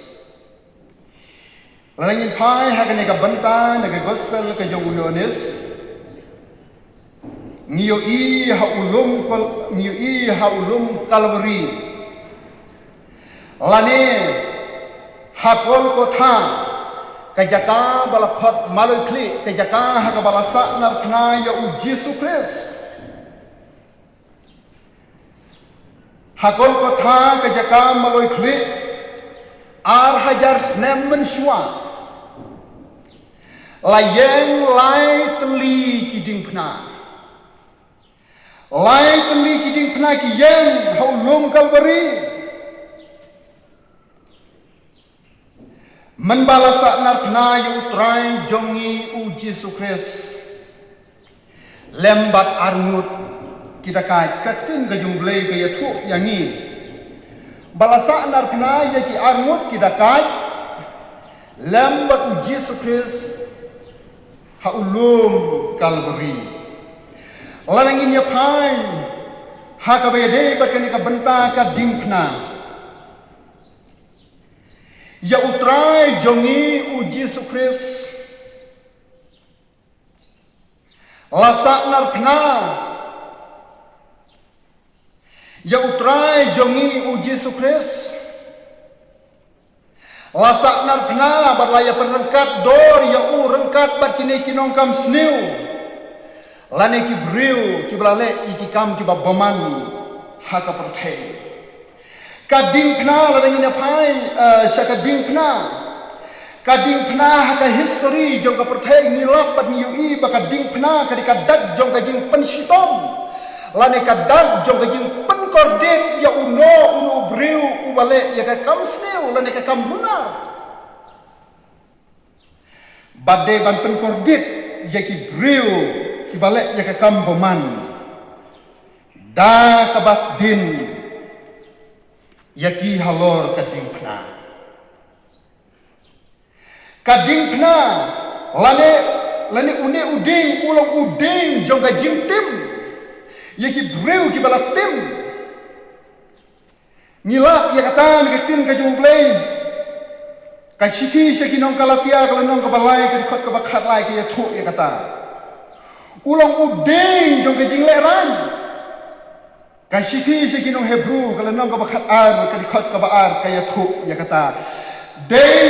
Lada ngi phai ha kane ka bynta na ka gospel ka jong u Ïoannis, ngi ïohi ha u lum Kal-, ngi ïohi ha u lum Kalbari, lane ha Kolkotha, ka jaka ba la khot Maloi Khlieh, ka jaka ha kaba la sahnarphna ïa u Jisu Khrist. Ha Kolkotha, ka jaka Maloi Khlieh, ar hajar snem mynshuwa, la ïeng lai tylli ki diengphna. Lai tylli ki diengphna ki ïeng ha u lum Kalbari. Mynba la sahnarphna ïa u Trai jong ngi u Jisu Khrist lem bad arngut ki dakaid, ka ktien ka jong u Blei ka ïathuh ïa ngi ba la sahnarphna ïa ki arngut ki dakaid lem bad u Jisu Khrist ha u lum Kalbari. Lada ngin ïa phai ha kaba ïadei bad kane ka bynta ka diengphna, ïa u Trai jong ngi u Jisu Khrist la sahnarphna. Ïa u Trai jong ngi u Jisu Khrist la sahnarphna bad la ïa pynryngkat dor ïa u ryngkat bad kine ki nongkam sniew, lane ki briew kiba la leh ïa ki kam kiba bymman ha ka pyrthei. Ka diengphna, lada ngin ïa phai, eh, sha ka diengphna. Ka diengphna ha ka history jong ka pyrthei, ngi lap bad ngi ïohi ba ka diengphna ka dei ka dak jong ka jingpynshitom, lane ka dak jong ka jingpynkordit ïa uno uno u briew uba leh ïa ka kam sniew lane ka kam runar. Bad dei ban pynkordit ïa ki briew kiba leh ïa ka kam bymman da kaba sdien ïa ki halor ka diengphna. Ka diengphna, lane, lane une u dieng u long u dieng jong ka jingtim ïa ki briew kiba la tim. Ngi lap ïa kata na ka ktien ka jong u Blei. Ka shithi sha ki nong Galatia ka lynnong kaba lai ka dkhot kaba khatlai ka ïathuh ïa kata. U long u dieng jong ka jinglehrain. Ka shithi sha ki nong Hebru ka lynnong kaba khatar ka dkhot kaba ar ka ïathuh ïa kata. Dei,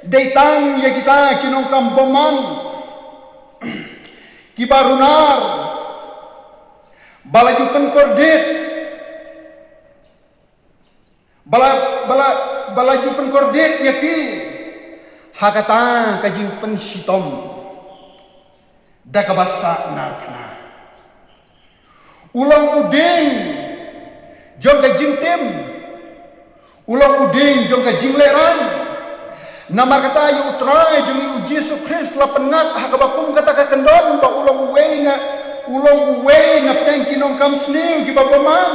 dei tang ïa kita ki nongkam bymman, kiba runar, ba la ju pynkordit, ba la, ba la, ba la ju pynkordit ïa ki ha kata ka jingpynshitom da kaba sahnarphna. U long u dieng jong ka jingtim, u long u dieng jong ka jinglehrain. Namar kata ïa u Trai jong ngi u Jisu Khrist la pynngat ha kaba kum kata ka kyndon ba u long uwei na, u long uwei na pdeng ki nongkam sniew kiba bymman.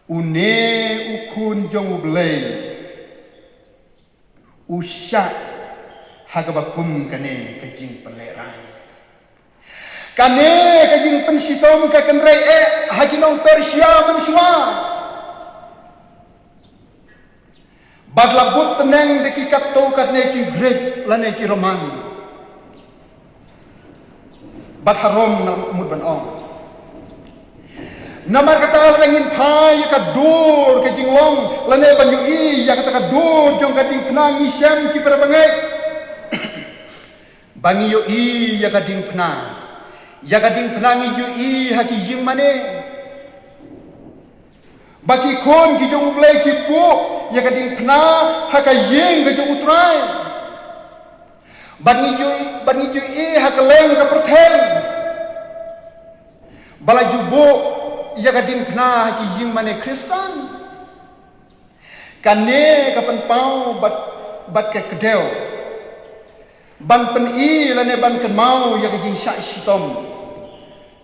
Une u Khun jong u Blei u shah ha kaba kum kane ka jingpynlehrain. Kane ka jingpynshitom ka kynrei eh ha ki nong Persia mynshuwa. Bad la bud tneng da ki katto katne ki Greek lane ki Roman. Bad harom nga mut ban ong. Namar kata lada ngin phai ïa ka dur ka jinglong lane ban ïohi ïa kata ka dur jong ka diengphna ngi shem ki para bangeit. Ba ngi ïohi ïa ka diengphna. Ïa ka diengphna ngi ïohi ha ki ïingmane. Ba ki khun ki jong u Blei ki buh ïa ka diengphna ha ka ïing ka jong u Trai. Bad ngi ju, bad ngi ju ïohi ha kylleng ka pyrthei ba la ju buh ïa ka diengphna ha ki ïingmane Khristan. Kane ka pynpaw bad, bad ka kdew ban pyni lane ban kynmaw ïa ka jingshah shitom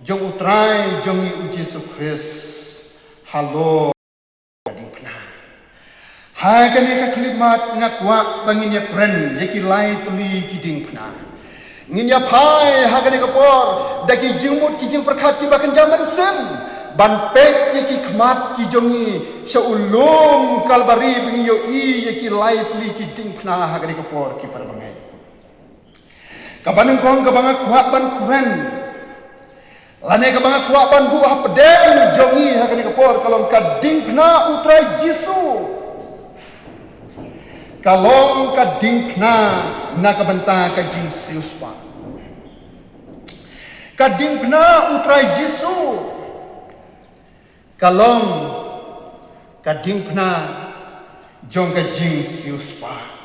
jong U Trai jong ngi U Jisu Khrist halor ka diengphna. Ha kane ka khyllipmat nga kwah ba ngin ïakren ïa ki lai tylli ki diengphna. Ngin ïa phai ha kane ka por da ki jingmut ki jingpyrkhat kiba kynja mynsiem ban peit ïa ki khmat ki jong ngi sha u lum Kalbari ba ngin ïohi ïa ki lai tylli ki diengphna ha kane ka por ki para bangeit. Kaba nyngkong kaba nga kwah ban kren lane kaba nga kwah ban buh hapdeng jong ngi ha kane ka por ka long ka diengphna U Trai Jisu. Ka long ka diengphna na ka bynta ka jingsiewspah. Ka diengphna U Trai Jisu ka long ka diengphna jong ka jingsiewspah.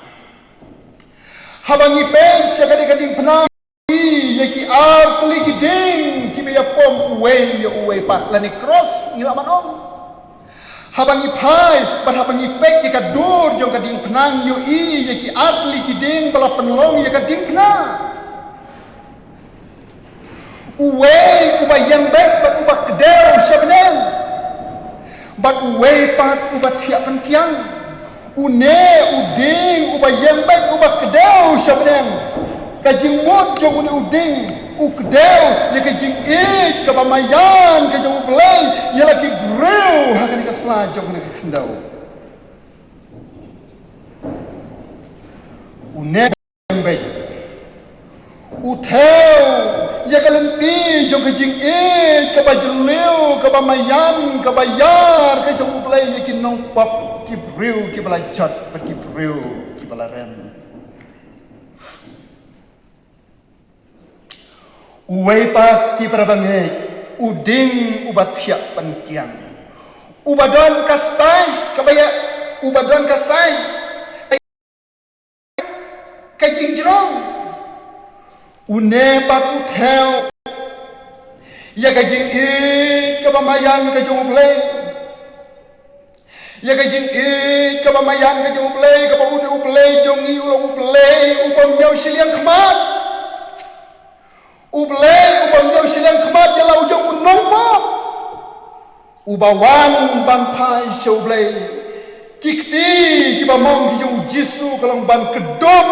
Haba ngi peit sha kane ka diengphna, ïa ki ar tylli ki dieng kiba ïapom uwei ïa uwei pat lane cross ngi lah ban ong. Haba ngi phai bad haba ngi peit ïa ka dur jong ka diengphna ngi ïohi ïa ki ar tylli ki dieng ba la pynlong ïa ka diengphna. Uwei uba ïeng beit bad uba kdew sha bneng, bad uwei pat uba thiah pynkiang. Une u dieng uba ïeng beit uba kdew sha bneng, ka jingmut jong une u dieng u kdew ïa ka jingïeit kaba maïan ka jong U Blei ïa la ki briew ha kane ka sla jong kane ka khyndew. Une beit u thew ïa ka lynti jong ka jingïeit kaba jylliew kaba maïan kaba ïar ka jong U Blei ïa ki nongpop, ki briew kiba la jot bad ki briew kiba la rem. Uwei pat ki para bangeit, u dieng uba thiah pynkiang, uba don ka size kaba ïa, uba don ka size ka jingjrong. Une pat u thew ïa ka jingïeit kaba maïan ka jong U Blei, ïa ka jingïeit kaba maïan ka jong U Blei, kaba une U Blei jong ngi u long U Blei u bym ñiew shiliang khmat. U Blei u bym ñiew shiliang khmat ïa la u jong u nongpop uba wan ban phai sha U Blei. Ki kti kiba mong ki jong U Jisu ka long ban kdup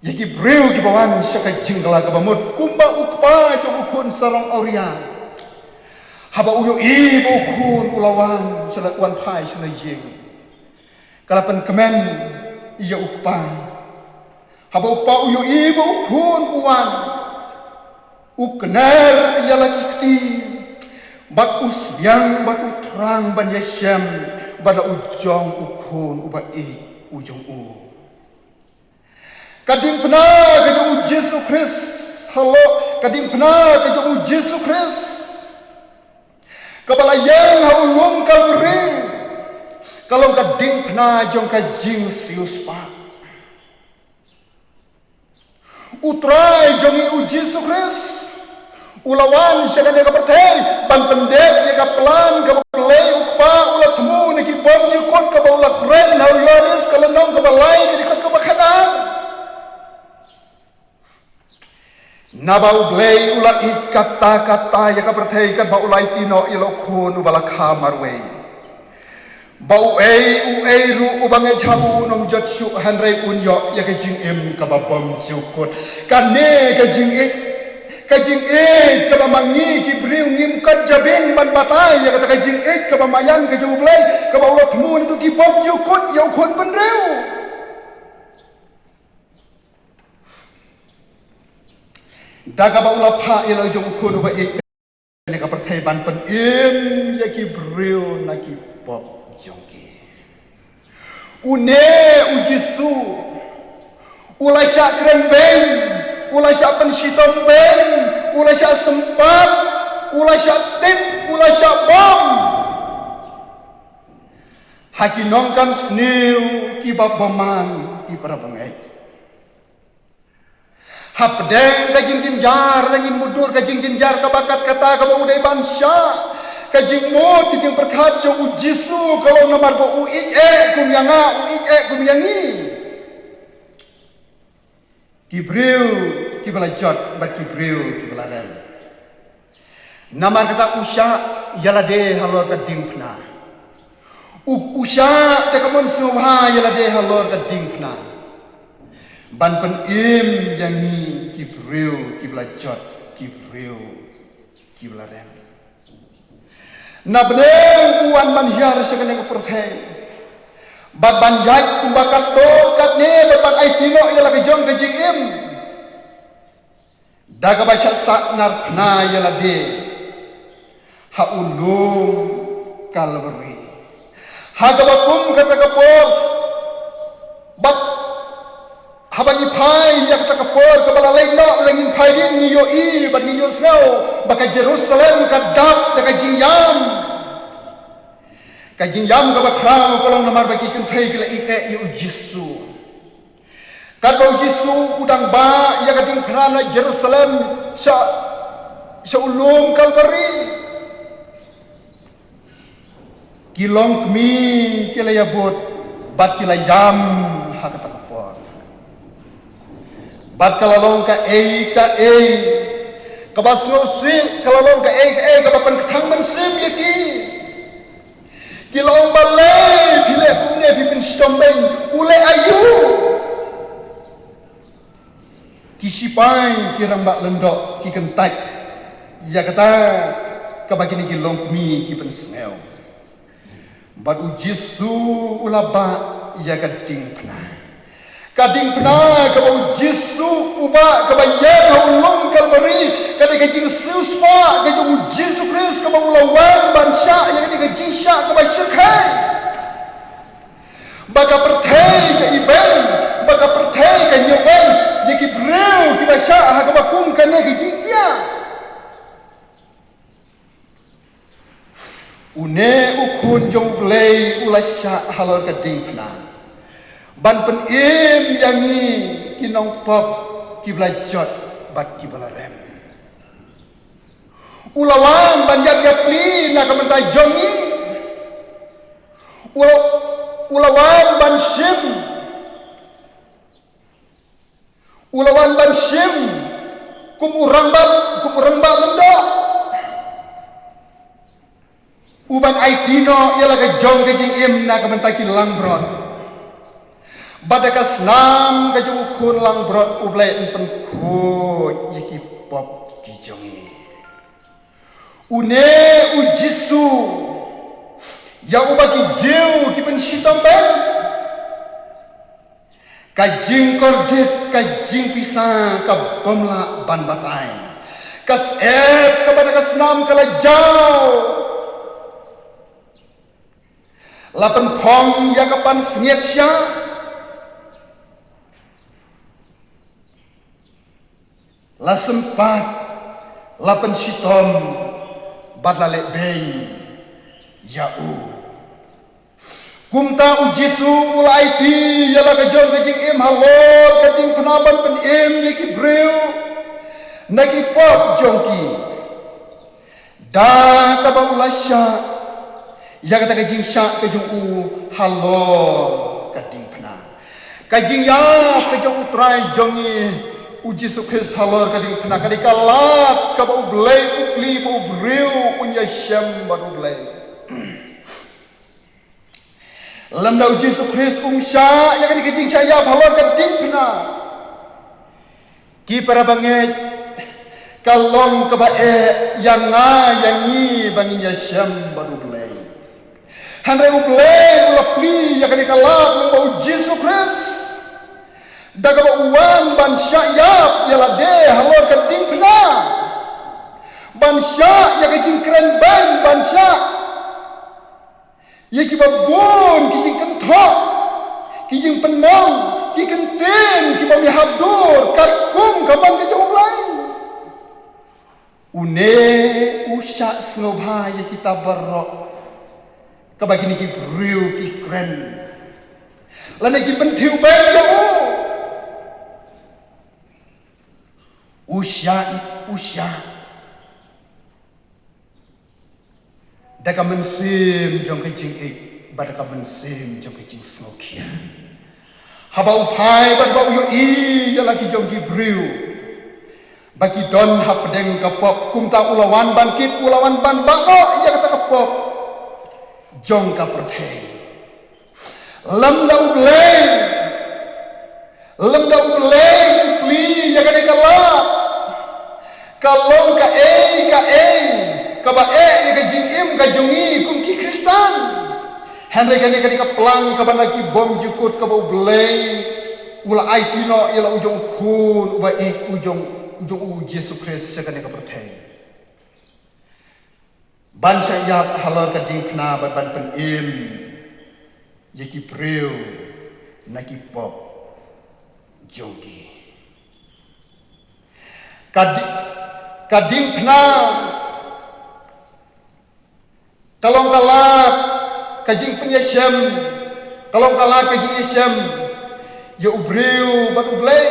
ïa ki briew kiba wan sha ka jingkylla kaba mut, kumba u kpa jong u khun sarong awria, haba u ïohi ba u khun u la wan sha la, wan phai sha la ïing, ka la pynkmen ïa u kpa. Haba u kpa u ïohi ba u khun u wan, u kner ïa la ki kti bad u sliang bad u thrang ban ïashem bad la u jong u khun uba ïeit u jong u. Ka diengphna ka jong U Jisu Khrist, halor ka diengphna ka jong U Jisu Khrist kaba la ïeng ha u lum Kalbari, ka long ka diengphna jong ka jingsiewspah. U Trai jong ngi U Jisu Khrist u la wan sha kane ka pyrthei ban pyndep ïa ka plan kaba U Blei u Kpa u la thmu na ki bymjukut, kaba u la kren ha u Ïoannis ka lynnong kaba lai ka dkhot kaba khatar. Naba U Blei u la ïeit katta katta ïa ka pyrthei katba u la aiti noh ïa la u khun uba la kha marwei, ba uei uei ruh uba ngeit ha u un ym jot shuh hynrei un ïoh ïa ka jingim kaba bymjukut. Kane ka jingïeit, ka jingïeit kaba ma ngi ki briew ngim kat jabieng ban batai ïa kata ka jingïeit kaba maïan ka jong U Blei, kaba u la thmu naduh ki bymjukut ïa u khun bynriew. Da kaba u la phah ïa la u jong u khun uba ïeit ne ka pyrthei ban pynim ïa ki briew na ki pop jong ki. Une U Jisu u la shah kren beiñ, u la shah pynshitom beiñ, u la shah sympat, u la shah tip, u la shah bam ha ki nongkam sniew kiba bymman, ki para bangeit. Hapdeng ka jingjynjar, la ngin mutdur ka jingjynjar kaba kat kata kaba u dei ban shah, ka jingmut ka jingpyrkhat jong U Jisu ka long namar ba u ïeit eh kum ïa nga, u ïeit eh kum ïa ngi. Ki briew kiba la jot bad ki briew kiba la rem. Namar kata u shah ïa lade halor ka diengphna. U, u shah da ka mon sngewbha ïa lade halor ka diengphna, ban pynim ïa ngi ki briew kiba la jot, ki briew kiba la rem. Na bneng u wan ban hiar sha kane ka pyrthei, bad ban ïaid kumba katto katne, bad ban aiti noh ïa la ka jong ka jingim, da kaba shah sahnarphna ïa lade ha u lum Kalbari. Ha kaba kum kata ka por, bad haba ngi phai ïa kata ka por kaba la leit noh, lada ngin phai dien, ngi ïohi bad ngin ïohsngew ba ka Jerusalem ka dap da ka jingïam. Ka jingïam kaba khraw ka long namar ba ki kynthei ki la ïeit eh ïa u Jisu. Katba u Jisu u dang bah ïa ka diengphna na Jerusalem sha, sha u lum Kalbari, ki longkmie ki la ïabud bad ki la ïam ha kata ka por. Bad ka la long kaei kaei kaba sngewsih, ka la long kaei kaei kaba pynkthang mynsiem ïa ki. Ki la ong, balei phi leh kumne, phi pynshitom beiñ? U leh aïu? Ki shipai, ki rangbah lyngdoh, ki kyntait ïa kata kaba kine ki longkmie ki pynsngew. Bad u Jisu u la bah ïa ka diengphna. Ka diengphna kaba u Jisu u bah, kaba ïeng ha u lum Kalbari, ka dei ka jingsiewspah ka jong u Jisu Khrist kaba u la wan ban shah ïa kane ka jingshah kaba shyrkhei. Ba ka pyrthei ka ibeiñ, ba ka pyrthei ka ñiewbeiñ ïa ki briew kiba shah ha kaba kum kane ka jingjia. Une u Khun jong U Blei u la shah halor ka diengphna ban pynim ïa ngi ki nongpop kiba la jot bad kiba la rem. U la wan ban ïap ïapli na ka bynta jong ngi. U la, u la wan ban shim U la wan ban shim kum u rangbah, kum u rangbah lyngdoh, u ban aiti noh ïa la ka jong ka jingim na ka bynta ki langbrot. Bad da ka snam ka jong u khun langbrot U Blei un pynkhuid ïa ki pop ki jong ngi. Une u Jisu ïa uba ki Jiw ki pynshitom beiñ. Ka jingkordit, ka jingpisa ka bym lah ban batai. Ka syep kaba da ka snam ka la jaw la pynphong ïa ka pansngiat sha, la sympat, la pynshitom bad la leh beiñ ïa u. Kumta u Jisu u la aiti ïa la ka jong ka jingim halor ka diengphna ban pynim ïa ki briew na ki pop jong ki. Da kaba u la shah ïa kata ka jingshah ka jong u halor ka diengphna. Ka jingïap ka jong U Trai jong ngi U Jisu Khrist halor ka diengphna ka dei ka lad kaba U Blei u plie ba u briew un ïashem bad U Blei. Lymda u Jisu Khrist um shah ïa kane ka jingshah ïap halor ka diengphna, ki para bangeit, ka long kaba eh ïa nga ïa ngi ba ngin ïashem bad U Blei. Hynrei U Blei u la plie ïa kane ka lad lyngba u Jisu Khrist, da kaba u wan ban shah ïap ïa lade halor ka diengphna, ban shah ïa ka jingkren beiñ, ban shah ïa kiba bun ki jingkynthoh, ki jingpynmong, ki kyntien kiba mih ha dur, katkum ka mon ka jong U Blei. Une u shah sngewbha ïa kita baroh kaba kine ki briew ki kren lane ki pynthiew beiñ ïa u. U shah, u shah da ka mynsiem jong ka jingïeit bad da ka mynsiem jong ka jingsngewkhia. Haba u phai bad ba u ïohi ïa la ki jong ki briew, ba ki don hapdeng ka pop, kumta u la wan ban kit, u la wan ban bah noh ïa kata ka pop jong ka pyrthei. Lymda U Blei, lymda U Blei u plie ïa kane ka lad, ka long kaei kaei kaba eh ïa ka jingim ka jong ngi kum ki Khristan. Hynrei kane ka dei ka plan kaba na ki bymjukut kaba U Blei u la aiti noh ïa la u jong u Khun uba ïeit, u jong, u jong U Jisu Khrist sha kane ka pyrthei ban shah ïap halor ka diengphna bad ban pynim ïa ki briew na ki pop jong ki. Ka di-, ka diengphna ka long ka lad ka jingpynïashem, ka long ka lad ka jingïashem ïa u briew bad U Blei.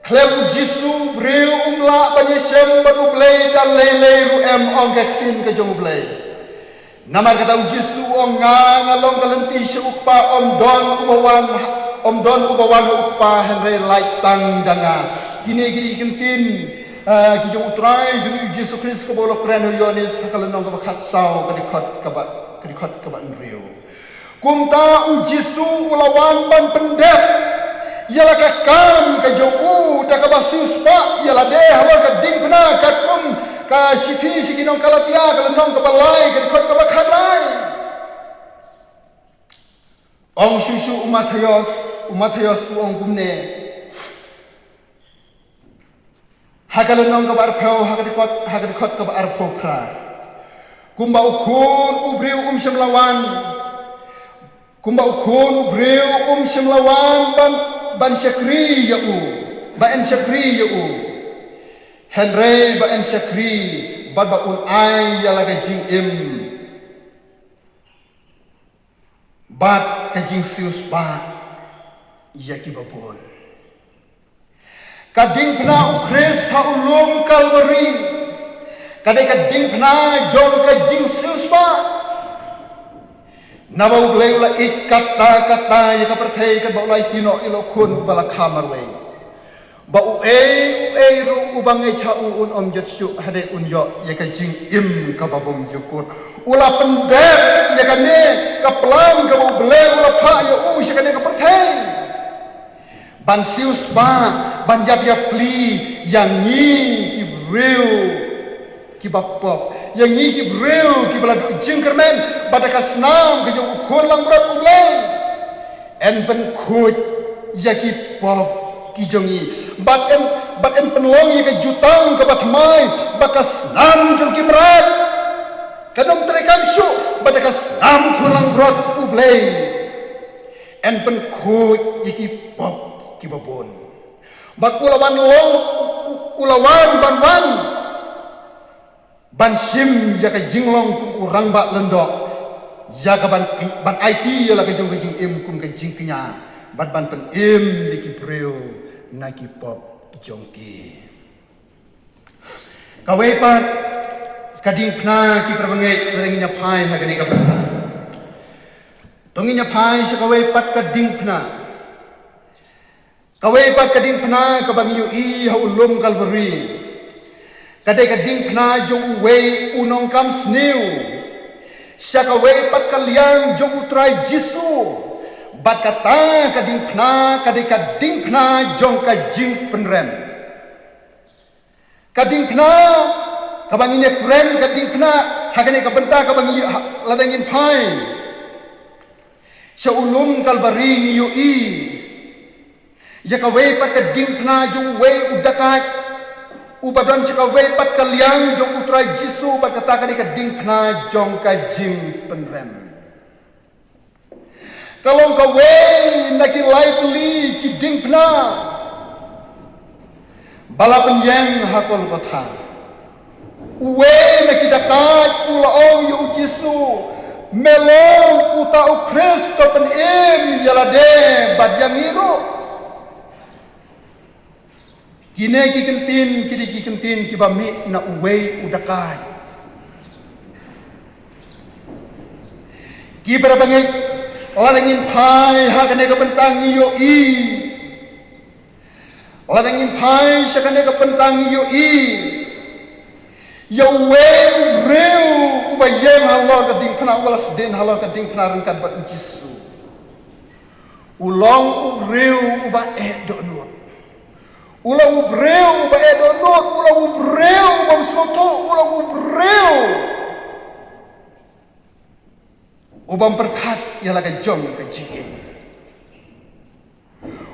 Khlem U Jisu u briew um lah ban ïashem bad U Blei da lei lei ruh em, ong ka ktien ka jong U Blei. Namar kata U Jisu u ong, nga, nga long ka lynti sha U Kpa, ym don uba wan, ym don uba wan ha U Kpa hynrei lait tang da nga. Kine ki dei ki ktien, ah, ki jong U Trai jong ngi U Jisu Khrist kaba u la kren ha u Ïoannis ha ka lynnong kaba khatsaw, ka dkhot kaba, ka dkhot kaba hynriew. Kumta U Jisu u la wan ban pyndep ïa la ka kam ka jong u da kaba siewspah ïa lade halor ka diengphna, katkum ka shithi sha ki nong Galatia, ka lynnong kaba lai, ka dkhot kaba khatlai. Ong shuh shuh u Mathaios, u Mathaios u ong kumne ha ka lynnong kaba arphew, ha ka dkhot, ha ka dkhot kaba arphew phra: Kumba u Khun u briew um shym la wan, kumba u Khun u briew um shym la wan ban, ban shakri ïa u, ban shakri ïa u, hynrei ban shakri bad ba un ai ïa la ka jingim bad ka jingsiewspah ïa kiba bun. Ka diengphna U Khrist ha u lum Kalbari ka dei ka diengphna jong ka jingsiewspah. Naba U Blei u la ïeit katta katta ïa ka pyrthei katba u la aiti noh ïa la u Khun uba la kha marwei, ba uei uei ruh uba ngeit ha u un ym jot shuh, hynrei un ïoh ïa ka jingim kaba bymjukut. U la pyndep ïa kane ka plan kaba U Blei u la phah ïa u sha kane ka pyrthei ban siewspah, ban ïap ïapli ïa ngi ki briew kiba pop, ïa ngi ki briew kiba la duh jingkyrmen bad da ka snam ka jong u Khun langbrot U Blei yn pynkhuid ïa ki pop ki jong ngi, bad yn, bad yn pynlong ïa ka jutang kaba thymmai bad ka snam jong ki mrad. Kan ym treikam shuh, bad da ka snam u Khun langbrot U Blei yn pynkhuid ïa ki pop kiba bun. Bad u la wan long, u, u la wan ban wan ban shim ïa ka jinglong kum u rangbah lyngdoh, ïa ka ban, ban aiti ïa la ka jong ka jingim kum ka jingkñia, bad ban pynim ïa ki briew na ki pop jong ki. Kawei pat ka diengphna, ki parabangeit, lada ngin ïa phai ha kane ka bynta. To ngin ïa phai sha kawei pat ka diengphna. Kawei pat ka diengphna kaba ngi ïohi ha u lum Kalbari ka dei ka diengphna jong uwei u nongkam sniew sha kawei pat ka liang jong u Trai Jisu. Bad kata ka diengphna ka dei ka diengphna jong ka jingpynrem. Ka diengphna kaba ngin ïa kren, ka diengphna ha kane ka bynta kaba ngi, ha, lada ngin phai sha u lum Kalbari ngi ïohi ïa kawei pat ka diengphna jong uwei u dakaid uba don sha kawei pat ka liang jong u Trai Jisu, bad kata ka dei ka diengphna jong ka jingpynrem. Ka long kawei na ki lai tylli ki diengphna ba la pynïeng ha Golgotha. Uwei na ki dakaid u la ong ïa u Jisu, me long uta u Khrist, to pynim ïa lade bad ïa ngi ruh. Kine ki ktien, ki dei ki ktien kiba mih na uwei u dakaid. Ki parabangeit, lada ngin phai ha kane ka bynta ngi ïohi Lada ngin phai sha kane ka bynta ngi ïohi ïa uwei u briew uba ïeng halor ka diengphna, uba la sdien halor ka diengphna ryngkat bad U Jisu. U long u briew uba eh dohnud. U long u briew uba eh dohnud, u long u briew uba ym sngewthuh, u long u briew u bym pyrkhat ïa la ka jong ka jingim.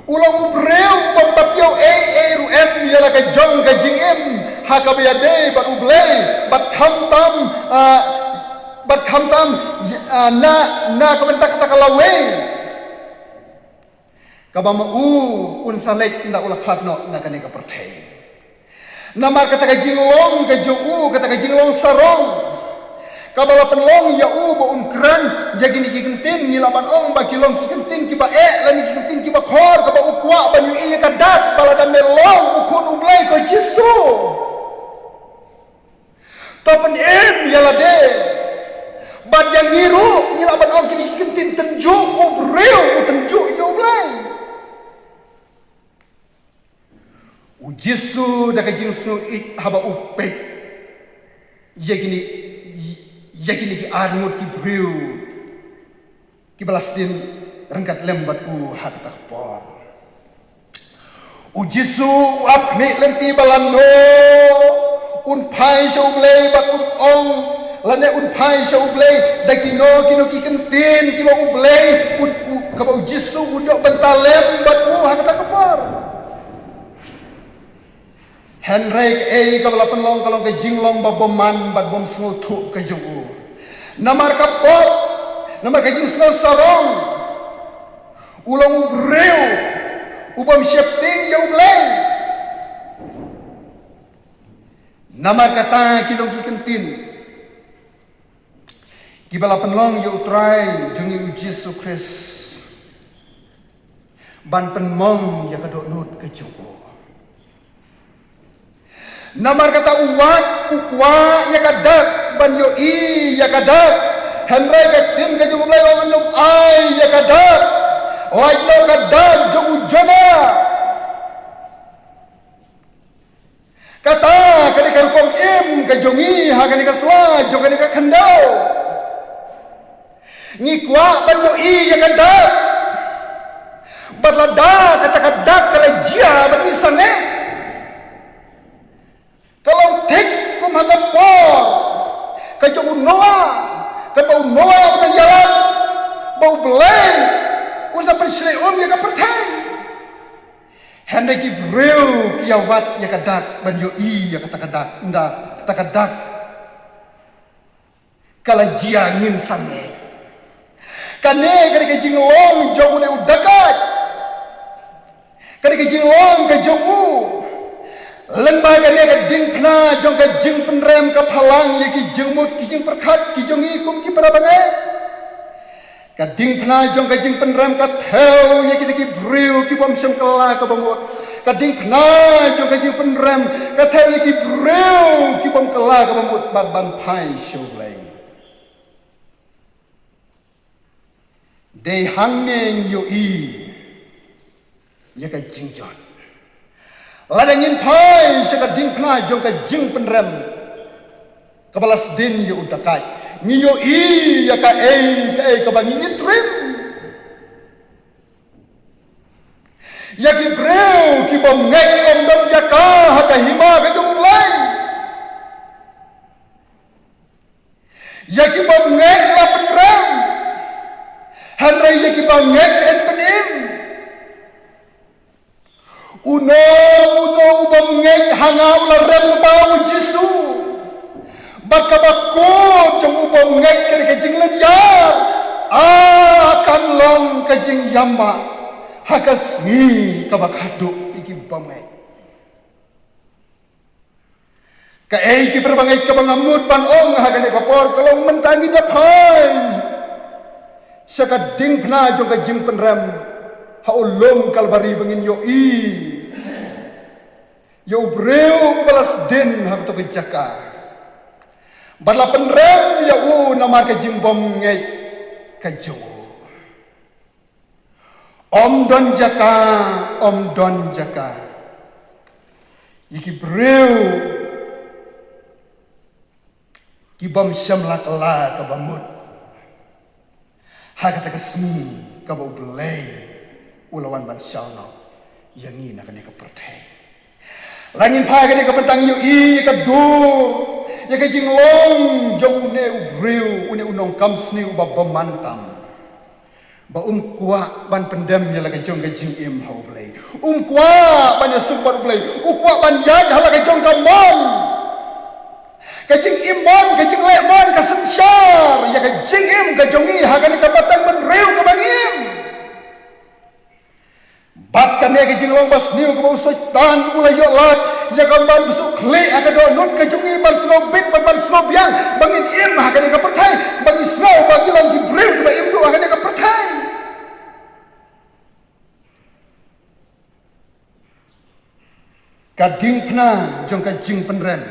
U long u briew u bym pat ïoh ei ei ruh em ïa la ka jong ka jingim, ha kaba ïadei bad U Blei, bad khamtam, ah, bad khamtam, ah, na, na ka bynta kata ka lawei kaba ma u un sa leit ynda u la khlad noh na kane ka pyrthei. Namar kata ka jinglong ka jong u, kata ka jinglong sarong, kaba la pynlong ïa u ba un kren ïa kine ki kyntien, ngi lah ban ong ba ki long ki kyntien kiba eh lane ki kyntien kiba khor, kaba u kwah ban ïohi ïa ka dak ba lada me long u khun U Blei ko Jisu, to pynim ïa lade. Bad ïa ngi ruh ngi lah ban ong kine ki kyntien tynjuh, u briew u tynjuh ïa U Blei. U Jisu da ka jingsngewieit haba u peit ïa kine, ïa kine ki arngut ki briew kiba la sdien ryngkat lem bad u ha kata ka por. U Jisu u ap khmih lynti ba lano un phai sha U Blei bad un ong, lane un phai sha U Blei da kino kino ki kyntien kiba U Blei, u, u, kaba U Jisu un ïoh bynta lem bad u ha kata ka por. Hynrei kaei kaba la pynlong ka long ka jinglong ba bymman bad bym sngewthuh ka jong u. Namar ka pop, namar ka jingsngew sarong, u long u briew u bym sheptieng ïa U Blei. Namar kata ki long ki kyntien kiba la pynlong ïa U Trai jong ngi U Jisu Khrist ban pynmong ïa ka dohnud ka jong u. Namar kata u wad u kwah ïa ka dak ban ïohi ïa ka dak. Hynrei ka ktien ka jong U Blei ong, ym ai ïa ka dak. Lait noh ka dak jong u Jonah. Kata ka dei ka rukom im ka jong ngi ha kane ka sla jong kane ka khyndew. Ngi kwah ban ïohi ïa ka dak. Bad lada kata ka dak ka la jia bad ngi sangeh, ka long thik kum ha ka por ka jong u Noah, kaba u Noah u la ïalap ba U Blei un sa pynshlei um ïa ka pyrthei. Hynrei ki briew ki ïa wad ïa ka dak ban ïohi ïa kata ka dak, ynda kata ka dak ka la jia ngin sangeh. Kane ka dei ka jinglong jong une u dakait. Ka dei ka jinglong ka jong u. Lyngba kane ka diengphna jong ka jingpynrem ka phalang ïa ki jingmut ki jingpyrkhat ki jong ngi kum ki para bangeit. Ka diengphna jong ka jingpynrem ka thew ïa kita ki briew ki bym shem kylla kaba mut. Ka diengphna jong ka jingpynrem ka thew ïa ki briew ki bym kylla kaba mut bad ban phai sha U Blei. Dei hangne ngi ïohi ïa ka jingjot. Lada ngin phai sha ka diengphna jong ka jingpynrem kaba la sdien ïa u dakait, ngi ïohi ïa kaei kaei kaba ngi ïatrim. Ïa ki briew ki bym ngeit ym don jaka ha ka hima ka jong U Blei. Ïa ki bym ngeit la pynrem, hynrei ïa ki bym ngeit yn pynim. Uno uno u bym ngeit ha nga u la rem lypa, u Jisu. Bad kaba kut jong u bym ngeit ka dei ka jinglynñiar, a kan long ka jingïamah ha ka sngi kaba khadduh ïa ki bym ngeit. Kaei ki para bangeit kaba nga mut ban ong ha kane ka por ka long mynta ngin ïa phai sha ka diengphna jong ka jingpynrem ha u lum Kalbari ba ngin ïohi ïa u briew uba la sdien ha kato ka jaka bad la pynrem ïa u namar ka jingbym ngeit ka jong u. Ym don jaka, ym don jaka. ïa ki briew ki bym shym la kylla ka bamut ha kata ka sngi kaba U Blei u la wan ban shaw noh ïa ngi na kane ka pyrthei. La ngin phai kane ka bynta ngi ïohi ïa ka dur, ïa ka jinglong jong une u briew, une u nongkam sniew uba bymman tam. Ba um kwah ban pyndem ïa la ka jong ka jingim ha U Blei. Um kwah ban ïasuk bad U Blei. U kwah ban ïaid ha la ka jong ka mon. Ka jingim mon, ka jingleh mon, ka synshar ïa ka jingim ka jong ngi ha kane ka pateng bynriew kaba ngi im. Bad kane ka jinglong ba sniew kaba u Soitan u la ïoh lad ïa ka ban bsut khlieh ha ka dohnud ka jong ngi ban sngewbit bad ban sngewbiang ba ngin im ha kane ka pyrthei, ba ngin sngew ba ngi long ki briew kiba im duh ha kane ka pyrthei. Ka diengphna jong ka jingpynrem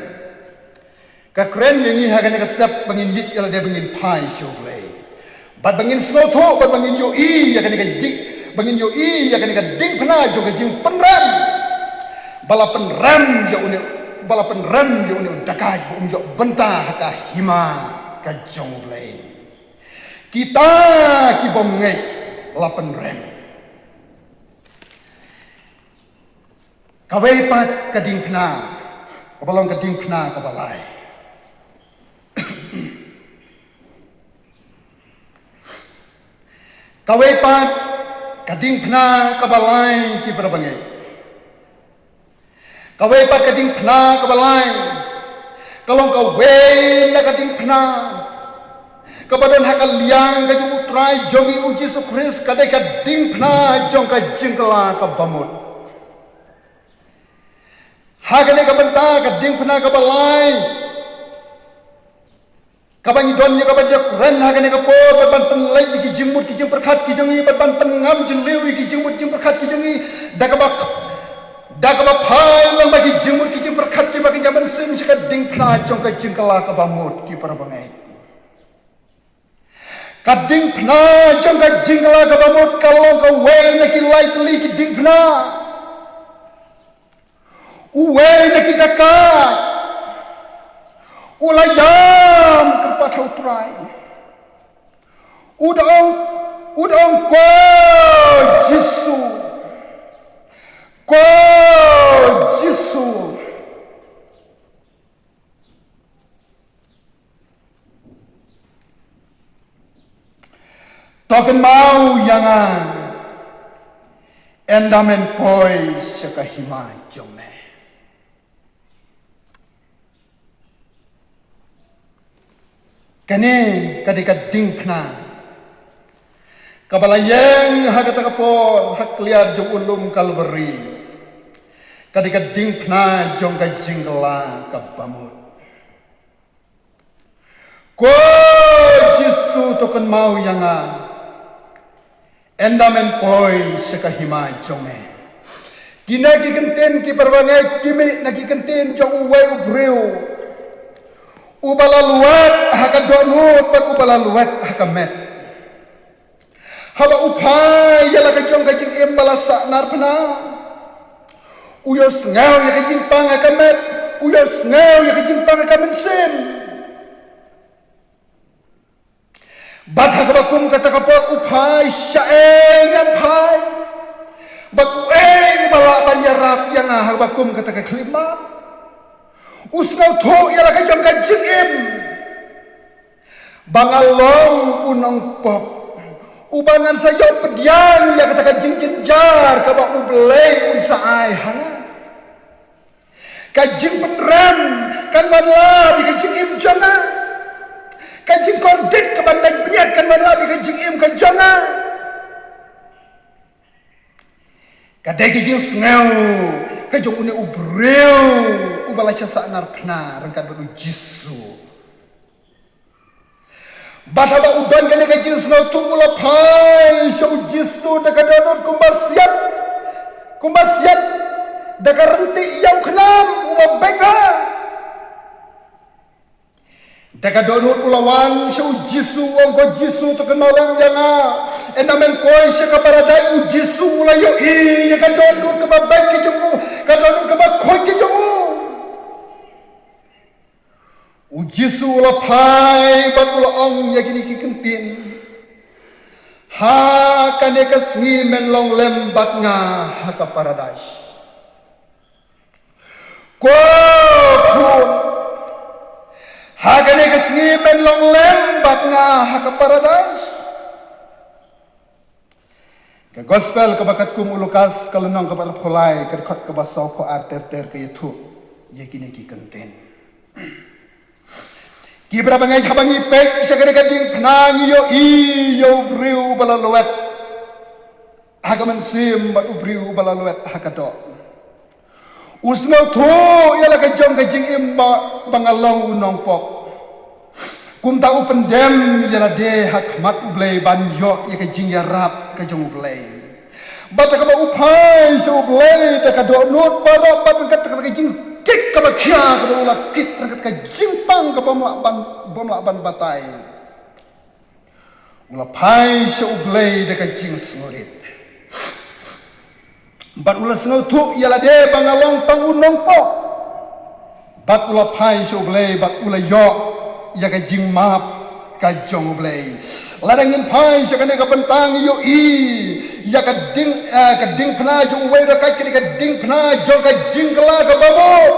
ka kren ïa ngi ha kane ka step ba ngin ïit ïa lade ba ngin phai sha U Blei. Bad ba ngin sngewthuh, bad ba ngin ïohi ïa kane ka jing, ba ngin ïohi ïa kane ka diengphna jong ka jingpynrem. Ba la pynrem ïa une, ba la pynrem ïa une u dakaid ba um ïoh bynta ha ka hima ka jong U Blei. Kita ki bym ngeit la pynrem. Kawei pat ka diengphna, kaba long ka diengphna kaba lai. Kawei pat ka diengphna kaba lai ki para bangeit. Kawei pat ka diengphna kaba lai. Ka long kawei na ka diengphna kaba don ha ka liang ka jong U Trai jong ngi U Jisu Khrist, ka dei ka diengphna jong ka jingkylla kaba mut. Ha kane ka bynta ka diengphna kaba lai kaba ngi don ïa kaba ïakren ha kane ka por, bad ban pynleit ïa ki jingmut ki jingpyrkhat ki jong ngi, bad ban pynngam jylliew ïa ki jingmut jingpyrkhat ki jong ngi da kaba, da kaba phai lang bad ki jingmut ki jingpyrkhat kiba kynja mynsiem sha ka diengphna jong ka jingkylla kaba mut, ki para bangeit. Ka diengphna jong ka jingkylla kaba mut ka long kawei na ki lai tylli ki diengphna. Uwei na ki dakaid u la ïam kyrpad ha U Trai. U da ong, u da ong, "Ko Jisu, ko Jisu, to kynmaw ïa nga ynda men poi sha ka hima jong me." Kane ka dei ka diengphna kaba la ïeng ha kata ka por ha kliar jong u lum Kalbari. Ka dei ka diengphna jong ka jingkylla kaba mut. Ko Jisu, to kynmaw ïa nga ynda men poi sha ka hima jong me. Kine ki kyntien, ki para bangeit, ki mih na ki kyntien jong uwei u briew uba la lwet ha ka dohnud bad uba la lwet ha ka met. Haba u phai ïa la ka jong ka jingim ba la sahnarphna, u ïohsngew ïa ka jingpang ha ka met, u ïohsngew ïa ka jingpang ha ka mynsiem. Bad ha kaba kum kata ka por u phai, shaei ngan phai? Bad uei uba lah ban ïarap ïa nga ha kaba kum kata ka khyllipmat? U sngewthuh ïa la ka jong ka jingim ba nga long u nongpop, uba ngan sa ïoh pdiang ïa kata ka jingjynjar kaba U Blei un sa ai ha nga. Ka jingpynrem kan wanlap ïa ka jingim jong nga. Ka jingkordit kaban dait bniat kan wanlap ïa ka jingim ka jong nga. Ka dei ka jingsngew ka jong une u briew uba la shah sahnarphna ryngkat bad U Jisu. Bad haba u don kane ka jingsngewthuh u la phai sha U Jisu da ka dohnud kumba siat, kumba siat da ka ryntih ïa u khnam uba beit bha. Da ka dohnud u la wan sha u Jisu, u ong, "Ko Jisu, to kynmaw lem ïa nga ynda men poi sha ka paradais." U Jisu u la ïohi ïa ka dohnud kaba beit ka jong u, ka dohnud kaba khuid ka jong u. U Jisu u la phai bad u la ong ïa kine ki kyntien, "Ha kane ka sngi men long lem bad nga ha ka paradais." Ko khun, ha kane ka sngi men long lem bad nga ha ka paradais. Ka gospel kaba katkum u Lukas, ka lynnong kaba arphew lai, ka dkhot kaba sawphew ar ter ter ka ïathuh ïa kine ki kyntien. Ki para bangeit, haba ngi peit sha kane ka diengphna ngi ïohi ïa u briew ba la lwet ha ka mynsiem bad u briew ba la lwet ha ka doh. U sngewthuh ïa la ka jong ka jingim ba, ba nga long u nongpop. Kumta u pyndem ïa lade ha khmat U Blei ban ïoh ïa ka jingïarap ka jong U Blei. Bad da kaba u phai sha U Blei da ka dohnud baroh bad ryngkat ka jingkit kaba khia kaba u la kit ryngkat ka jingpang kaba bym lah ban, bym lah ban batai. U la phai sha U Blei da ka jingsngewrit. Bad u la sngewthuh ïa lade ba nga long tang u nongpop. Bad u la phai sha U Blei bad u la ïoh ïa ka jingmap ka jong U Blei. Lada ngin phai sha kane ka bynta ngi ïohi ïa ka ding, eh, ka diengphna jong uwei u dakaid, kane ka diengphna jong ka jingkylla kaba mut.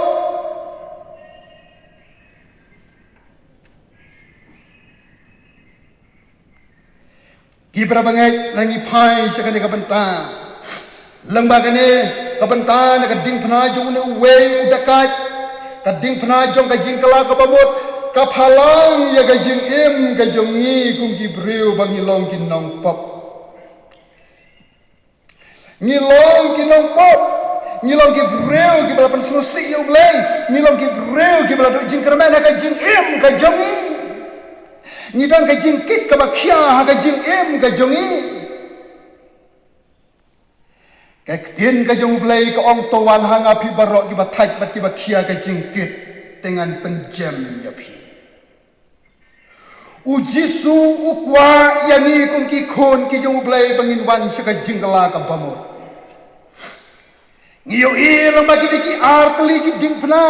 Ki para bangeit, lada ngi phai sha kane ka bynta, lyngba kane ka bynta na ka diengphna jong une uwei u dakaid, ka diengphna jong ka jingkylla kaba mut, ka phalang ïa ka jingim ka jong ngi kum ki briew ba ngi long ki nongpop. Ngi long ki nongpop, ngi long ki briew kiba la pynsngewsih ïa U Blei, ngi long ki briew kiba la duh jingkyrmen ha ka jingim ka jong ngi. Ngi don ka jingkit kaba khia ha ka jingim ka jong ngi. Ka ktien ka jong U Blei ka ong, "To wan ha nga phi baroh kiba thait bad kiba khia ka jingkit, te ngan pynjem ïa phi." U Jisu u kwah ïa ngi kum ki khun ki jong U Blei ba ngin wan sha ka jingkylla kaba mut. Ngi ïohi lyngba kine ki artylli ki diengphna,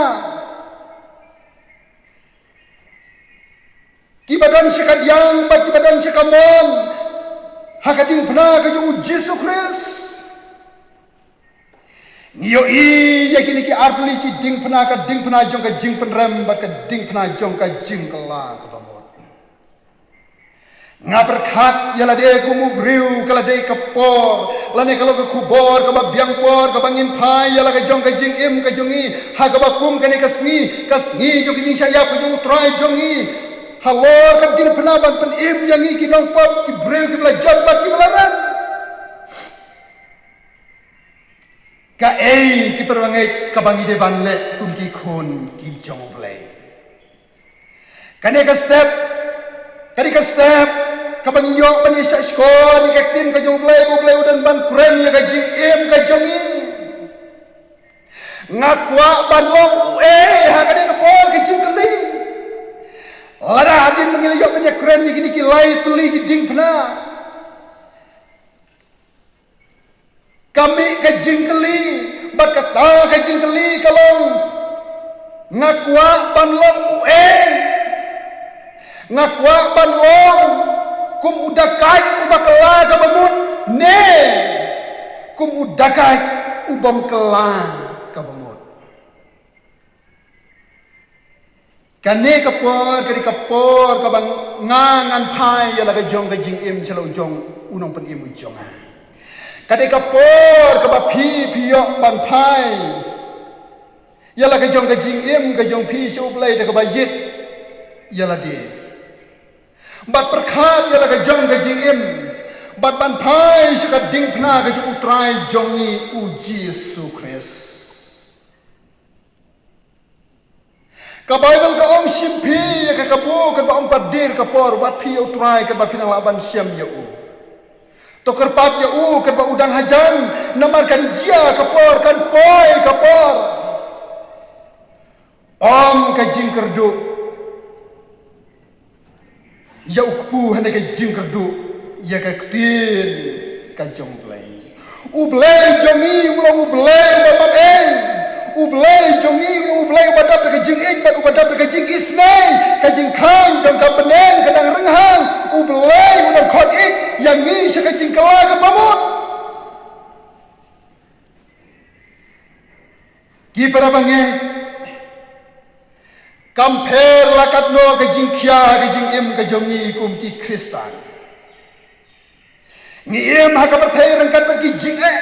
kiba don sha ka diang bad kiba don sha ka mon ha ka diengphna ka jong U Jisu Khrist. Ngi ïohi ïa kine ki artylli ki diengphna, ka diengphna jong ka jingpynrem bad ka diengphna jong ka jingkylla kaba mut. Nga pyrkhat ïa lade kum u briew, ka la dei ka por lane ka long ka khubor kaba biang por kaba ngin phai ïa la ka jong ka jingim ka jong ngi ha kaba kum kane ka sngi, ka sngi jong ka jingshah ïap ka jong U Trai jong ngi. Halor ka diengphna ban pynim ïa ngi ki nongpop, ki briew kiba la jot bad kiba la rem. Kaei ki para bangeit kaba ngi dei ban leh kum ki khun ki jong U Blei? Kane ka step, kane ka step kaba ngi ïoh ban ïa shahshkor ïa ka ktien ka jong U Blei, ba U Blei u don ban kren ïa ka jingim ka jong ngi. Nga kwah ban long uei ha kane ka por ka jingkylli? Lada hadien ba ngi la ïoh ban ïa kren ïa kine ki lai tylli ki diengphna, ka mih ka jingkylli, bad kata ka jingkylli ka long, nga kwah ban long uei? Nga kwah ban long kum u dakaid uba kylla kaba mut, ne kum u dakaid u bym kylla kaba mut? Kane ka por, kane ka por kaba nga ngan phai ïa la ka jong ka jingim sha la u jong u nongpynim u jong nga. Kane ka por kaba phi, phi ïoh ban phai ïa la ka jong ka jingim ka jong phi sha U Blei da kaba jied ïa lade. Bad pyrkhat ïa la ka jong ka jingim bad ban phai sha ka diengphna ka jong U Trai jong ngi U Jisu Khrist. Ka Baibl ka ong, "Shim phi ïa ka kabu katba ym pat dier ka por, wad phi ïa U Trai katba phin nang lah ban shem ïa u. To kyrpad ïa u katba u dang hajan, namar kan jia ka por, kan poi ka por." Ym ka jingkyrduh, ïa u kpu ha kane ka jingkyrduh ïa ka ktien ka jong U Blei. U Blei jong ngi u long U Blei uba map ei. U Blei jong ngi u long U Blei uba dap da ka jingïeit bad uba dap da ka jingisynei. Ka jingkhang jong ka bneng ka dang rynghang. U Blei u dang khot ïeit ïa ngi sha ka jingkylla kaba mut. Ki para bangeit, kam pher la katno ka jingkhia ka jingim ka jong ngi kum ki Khristan. Ngi im ha ka pyrthei ryngkat bad ki jingeh.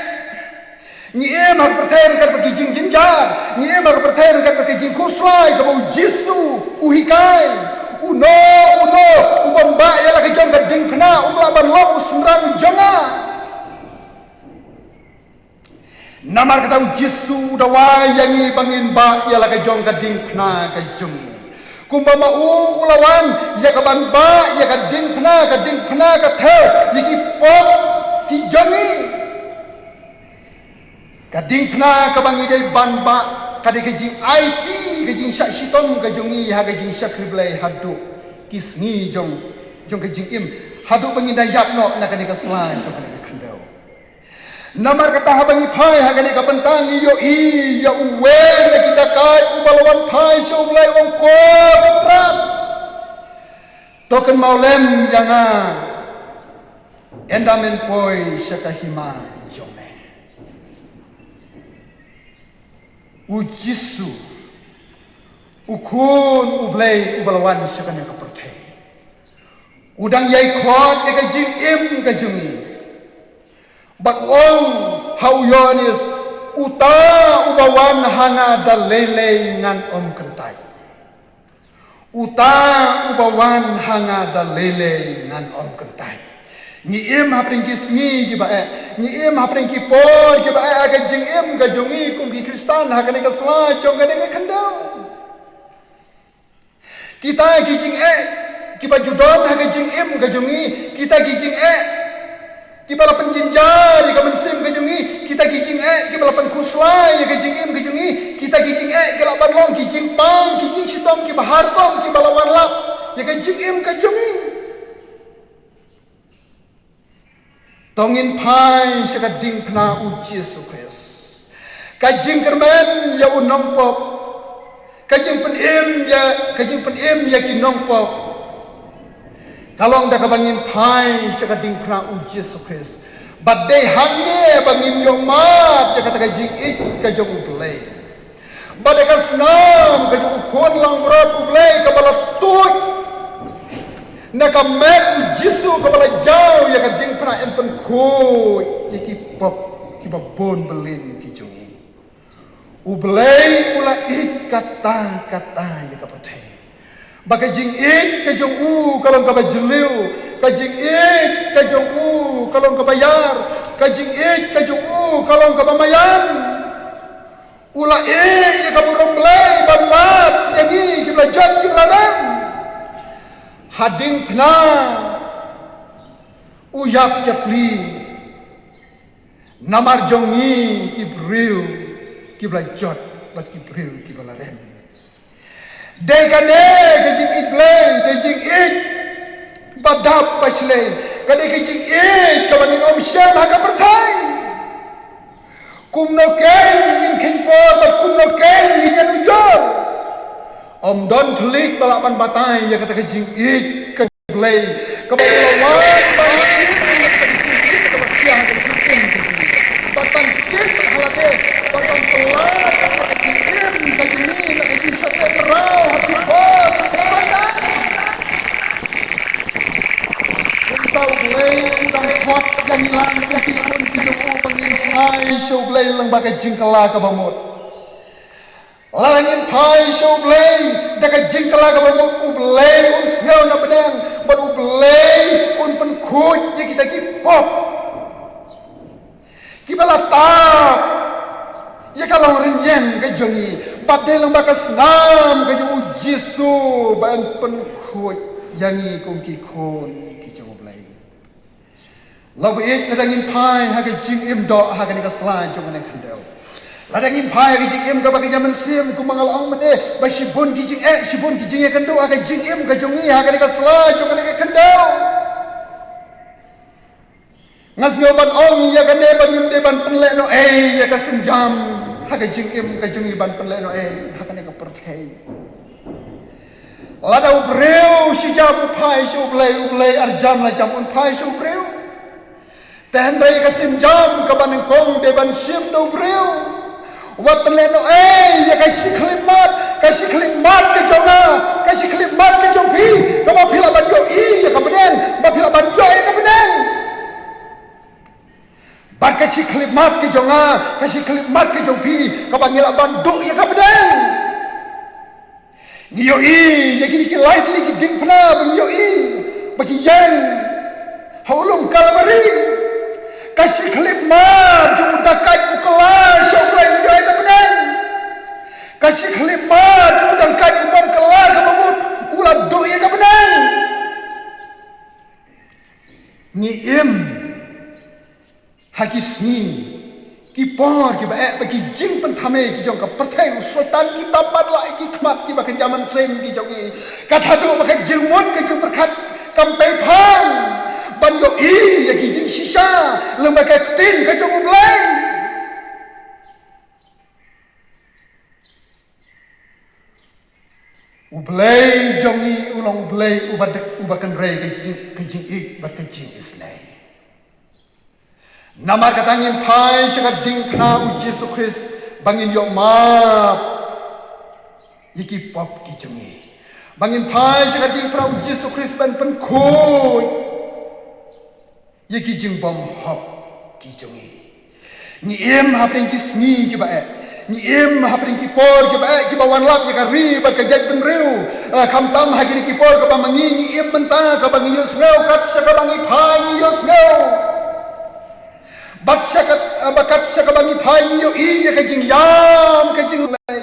Ngi im ha ka pyrthei ryngkat bad ki jingjynjar. Ngi im ha ka pyrthei ryngkat bad ki jingkhuslai kaba U Jisu u hikai. Uno, uno, u bym bah ïa la ka jong ka diengphna, um lah ban long u synran u jong nga. Namar kata U Jisu u dawa ïa ngi ba ngin bah ïa la ka jong ka diengphna ka jong ngi. Kumba ma u u la wan ïa ka ban bah ïa ka diengphna, ka diengphna ka thew ïa ki pop ki jong ngi. Ka diengphna kaba ngi dei ban bah ka dei ka jingaiti ka jingshah shitom ka jong ngi ha ka jingshakri Blei haduh ki sngi jong, jong ka jingim, haduh ba ngin da ïap noh na kane ka sla jong kane ka khyndew. Namar kata haba ngi phai ha kane ka bynta ngi ïohi ïa uwei na ki dakaid uba la wan phai sha U Blei, u ong, Ko Kynrad, to kynmaw lem ïa nga ynda men poi sha ka hima jong me. U Jisu, u Khun U Blei uba la wan sha kane ka pyrthei, u dang ïai khot ïa ka jingim ka jong ngi. Bad u ong ha u Ïoannis, uta uba wan ha nga da lei lei ngan ym kyntait. Uta uba wan ha nga da lei lei ngan ym kyntait. Ngi im hapdeng ki sngi kiba eh, ngi im hapdeng ki por kiba eh ha ka jingim ka jong ngi kum ki Khristan ha kane ka sla jong kane ka khyndew. Kita ki jingeh kiba ju don ha ka jingim ka jong ngi, kita ki jingeh kiba la pynjynjar ïa ka mynsiem ka jong ngi, kita ki jingeh kiba la pynkhuslai ïa ka jingim ka jong ngi, kita ki jingeh ki lah ban long ki jingpang, ki jingshitom kiba har kum kiba la wanlap ïa ka jingim ka jong ngi. To ngin phai sha ka diengphna U Jisu Khrist. Ka jingkyrmen ïa u nongpop, ka jingpynim ïa, ka jingpynim ïa ki nongpop, ka long da kaba ngin phai sha ka diengphna U Jisu Khrist. Bad dei hangne ba ngin ïohmad ïa kata ka jingïeit ka jong U Blei. Bad da ka snam ka jong U Khun langbrot U Blei kaba la tuid na ka met U Jisu kaba la jaw ïa ka diengphna yn pynkhuid ïa ki pop kiba bun byllien ki jong ngi. U Blei u la ïeit kata kata ïa ka pyrthei ba ka jingïeit ka jong u ka long kaba jylliew, ka jingïeit ka jong u ka long kaba ïar, ka jingïeit ka jong u ka long kaba maïan. U la ïeit ïa ka burom Blei ban wad ïa ngi kiba la jot kiba la rem. Ha diengphna u ïap ïa pli namar jong ngi ki briew kiba la jot bad ki briew kiba la rem. Dei kane ka jingïeit Blei, dei jingïeit ba dap ba shlei. Ka dei ka jingïeit kaba ngin ym shem ha ka pyrthei. Kumno keiñ ngin kheiñ por bad kumno keiñ ngin ïanujor. Ym don thylliej ba lah ban batai ïa kata ka jingïeit ka Blei kaba u la wan ban ïeit kaba khia ha ka jingim ka jong ngi. Bad ban kit ha lade bad ban pynlait ïa ka jingim ka jong ngi na ka jingshakri raw ha ki por. Kumta U Blei u dang khot ïa ngi lang kum ki khun ki jong u ba ngin phai sha U Blei lyngba ka jingkylla kaba mut. Lada ngin phai sha U Blei da ka jingkylla kaba mut, U Blei un sngew na bneng bad U Blei un pynkhuid ïa kita ki pop kiba la tap ïa ka longrynïeng ka jong ngi. Bad dei lyngba ka snam ka jong U Jisu ba yn pynkhuid ïa ngi kum ki khun ki jong U Blei. Lada ngin phai ha ka jingim doh ha kane ka sla jong kane ka khyndew. Lada ngin phai ha ka jingim kaba kynja mynsiem kumba nga la ong mynne ba shibun ki jingeh, shibun ki jingïakynduh ha ka jingim ka jong ngi ha kane ka sla jong kane ka khyndew. Nga sngew ban ong ïa kane ba ngim dei ban pynlehnohei ïa ka sienjam ha ka jingim ka jong ngi, ban pynlehnohei ha kane ka pyrthei. Lada u briew shi jam u phai sha U Blei, U Blei ar jam la jam un phai sha u briew. Te hynrei ka sienjam kaba nyngkong dei ban shim da u briew. Wat pynlehnohei ïa ka shi khyllipmat, ka shi khyllipmat ka jong nga, ka shi khyllipmat ka jong phi, kaba phi lah ban ïohi ïa ka bneng, ba phi lah ban ïoh ïa ka bneng. Bad ka shi khyllipmat ka jong nga, ka shi khyllipmat ka jong phi, kaba ngi lah ban duh ïa ka bneng. Ngi ïohi ïa kine ki lai tylli ki diengphna ba ngi ïohi ba ki ïeng ha u lum Kalbari. Ka shi khyllipmat jong u dakaid u kylla sha U Blei u ïoh ïa ka bneng. Ka shi khyllipmat jong u dakaid u bym kylla kaba mut u la duh ïa ka bneng. Ngi im ha ki sngi, ki por kiba eh, ba ki jingpynthame ki jong ka pyrthei u Soitan ki tam matlah ïa ki khmat kiba kynja mynsiem ki jong ngi. Kat haduh ba ka jingmut ka jingpyrkhat kam pei phang ban ïohi ïa ki jingshisha lyngba ka ktien ka jong U Blei. U Blei jong ngi u long U Blei uba dek, uba kynrei ka jing, ka jingïeit bad ka jingisynei. Namar kata ngin phai sha ka diengphna u Jisu Khrist ba ngin ïoh map ïa ki pop ki jong ngi. Ba ngin phai sha ka diengphna u Jisu Khrist ban pynkhuid ïa ki jingbymhok ki jong ngi. Ngi im hapdeng ki sngi kiba eh. Ngi im hapdeng ki por kiba eh, kiba wanlap ïa ka ri bad ka jaitbynriew. Ah, khamtam ha kine ki por kaba ma ngi ngi im mynta, kaba ngi ïohsngew, kat sha kaba ngi phai ngi ïohsngew. Bad sha kat, ah, bad kat sha kaba ngi phai ngi ïohi ïa ka jingïam, ka jinglei.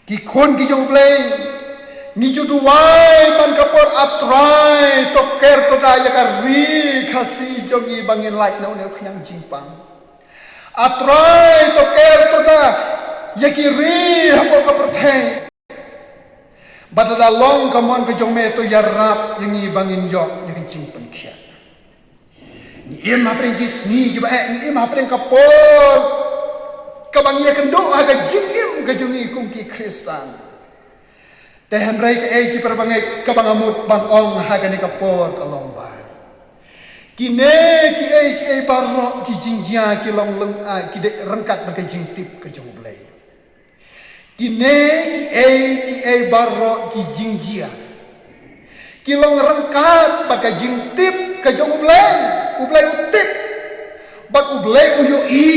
Ki khun ki jong U Blei, ngi ju duwai man ka por, A Trai, to ker to da ïa ka ri Khasi jong ngi ba ngin lait na une u khñiang jingpang. A Trai, to ker to da ïa ki ri hapoh ka pyrthei. Bad lada long ka mon ka jong me, to ïarap ïa ngi ba ngin ïoh ïa ka jingpynkhiah. Ngi im hapdeng ki sngi kiba eh, ngi im hapdeng ka por kaba ngi ïakynduh ha ka jingim ka jong ngi kum ki Khristan. Te hynrei kaei ki para bangeit, kaba nga mut ban ong ha kane ka por ka long ba kine kiei kiei baroh ki jingjia ki long leng, ah, ki dei ryngkat bad ka jingtip ka jong U Blei. Kine kiei kiei baroh ki jingjia ki long ryngkat bad ka jingtip ka jong U Blei. U Blei u tip bad U Blei u ïohi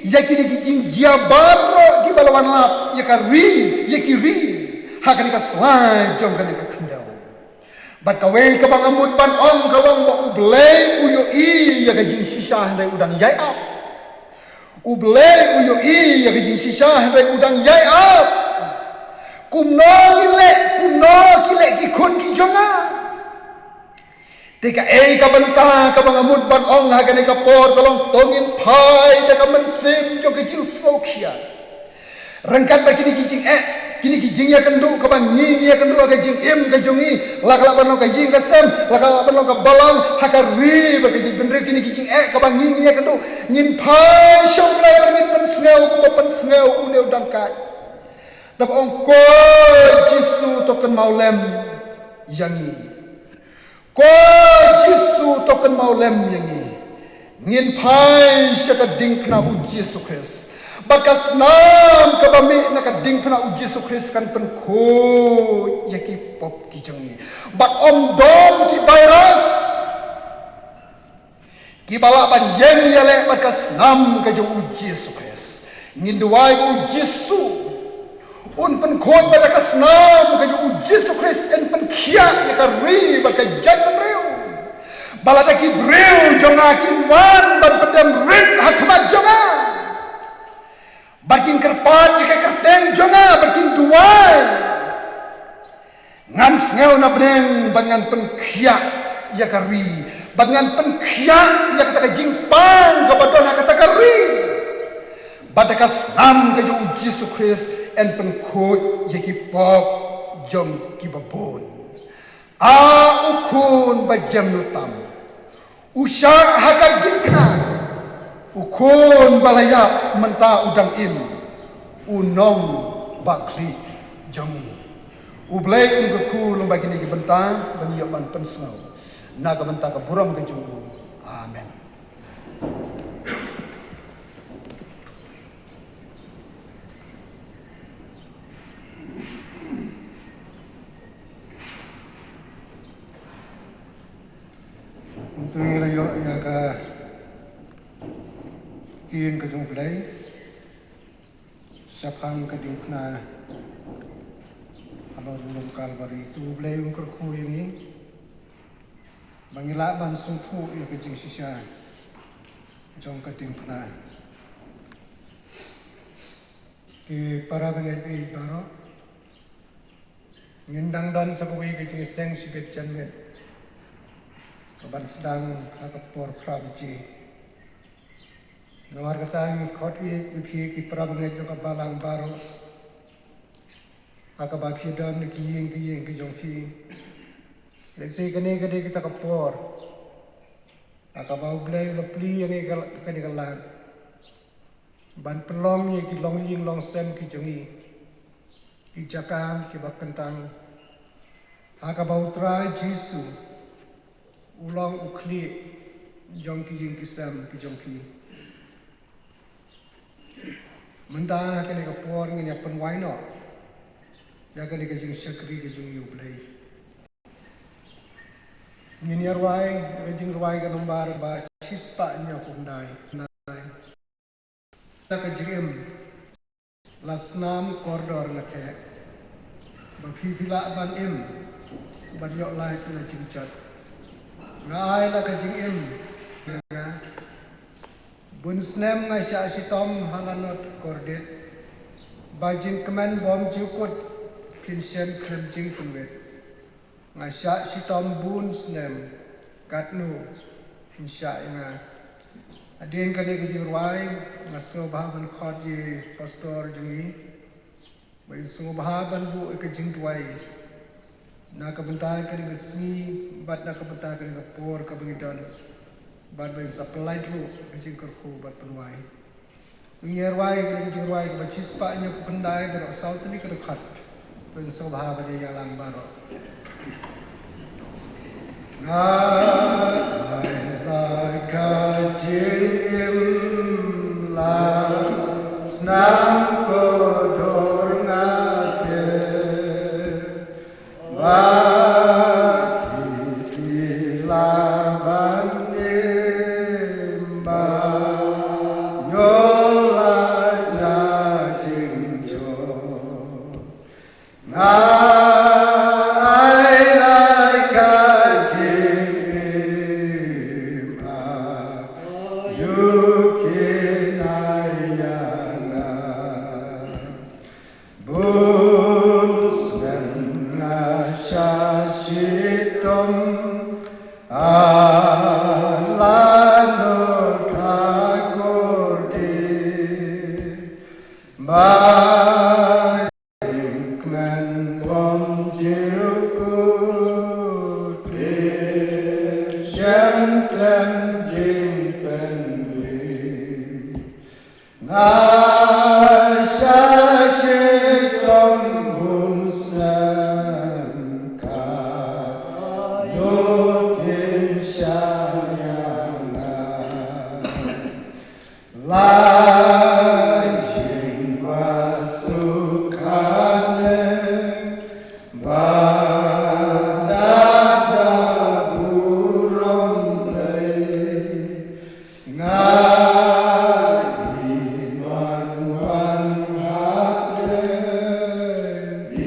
ïa kine ki jingjia baroh kiba la wanlap ïa ka ri, ïa ki ri ha kane ka sla jong kane ka khyndew. Bad kawei kaba nga mut ban ong ka long ba U Blei u ïohi ïa ka jingshisha hynrei u dang ïai ap. U Blei u ïohi ïa ka jingshisha hynrei u dang ïai ap. Kumno ngi leh, kumno ki leh ki khun ki jong nga. Te kaei ka bynta kaba nga mut ban ong ha kane ka por ka long to ngin phai da ka mynsiem jong ka jingsngewkhia. Ryngkat bad kine ki jingeh, kine ki jingïakynduh kaba ngi ngi ïakynduh ha ka jingim ka jong ngi, la ka lah ban long ka ïing ka sem, la ka lah ban long ka balang, ha ka ri bad ka jaitbynriew, kine ki jingeh kaba ngi ngi ïakynduh, ngin phai sha U Blei bad ngin pynsngew kumba pynsngew une u dang kai. Da ba ong, ko Jisu, to kynmaw lem ïa ngi. Ko Jisu, to kynmaw lem ïa ngi. Ngin phai sha ka diengphna u Jisu Khrist. Bad ka snam kaba mih na ka diengphna u Jisu Khrist kan pynkhuid ïa ki pop ki jong ngi. Bad ym don ki virus kiba lah ban ïeng ïaleh bad ka snam ka jong u Jisu Khrist. Ngin duwai ba u Jisu un pynkhuid bad ka snam ka jong u Jisu Khrist, yn pynkhiah ïa ka ri bad ka jaitbynriew. Ba lada ki briew jong nga kin wan ban pyndem rit ha khmat jong nga, bad kin kyrpad ïa ka kyrteng jong nga bad kin duwai, ngan sngew na bneng bad ngan pynkhiah ïa ka ri, bad ngan pynkhiah ïa kata ka jingpang kaba don ha kata ka ri. Bad da ka snam ka jong u Jisu Khrist yn pynkhuid ïa ki pop jong kiba bun. A u khun ba jem nu tam, U shah ha ka diengphna, u khun ba la ïap mynta u dang im, u nongbakhlieh jong ngi. U Blei un kyrkhu lyngba kine ki bynta ban ïoh ban pynsngew na ka bynta ka burom ka jong u. Amen. Ngi la ïoh ïa ka ktien ka jong U Blei shaphang ka diengphna halor u lum Kalbari. To U Blei un kyrkhu ïa ngi ba ngin lah ban sngewthuh ïa ka jingshisha jong ka diengphna. Ki para bangeit baroh, ngin dang don sa kawei ka jingseng shibit janmiet kaban sdang ha ka por phra baje. Namar kata ngi khot ïa phi ki para bangeit jong ka balang baroh, ha kaba phi don ki ïing ki ïing ki jong phi. Lehse kane ka dei kata ka por ha kaba U Blei u la plie ïa ngi ka, kane ka lad ban pynlong ïa ki longïing longsem ki jong ngi ki jaka kiba kyntang ha kaba U Trai Jisu u long u khlieh jong ki ïing ki sem ki jong phi. Mynta ha kane ka por ngin ïa pynwai noh ïa kane ka jingshakri ka jong ngi U Blei. Ngin ïa rwai ïa ka jingrwai ka nombar ba shispah hynñiewphew khyndai. La ka jingim la snam kordor nga theh, ba phi phi lah ban im ban ïoh lait na jingjot. Nga ai la ka jingim ïa nga. Bun snem nga shah shitom ha lanot kordit, ba jingkmen bymjukut kin shem khlem jingpynwit. Nga shah shitom bun snem, katno phin shah ïa nga. Hadien kane ka jingrwai nga sngewbha ban khot ïa i pastor jong ngi ba in sngewbha ban buh ïa ka jingduwai na ka bynta kane ka sngi bad na ka bynta kane ka por kaba ngi don, bad ba in sa pynlait ruh ïa ka jingkyrkhu bad pynwai. Ngi ïa rwai ka jingrwai kaba shispah hynñiewphew khyndai baroh saw tylli ka dkhot. Pynshong bha ba dei ïa lang baroh. Nga ai la ka jingim la snam kordor nga te. Ba ki la ban im ba ïoh lait na jingjot. Nga ai lait ka jingim ha ïa ki na ïa nga. Bun snem nga sha shitom ha la no ka kordit. Ba kmen bom jiw kut phi shem klem jingpynwit. Nga sha shitom bun snem ka duk in sha ïa nga. La jing ba suk kane ba da da burom lei. Nga i wan wan hap de i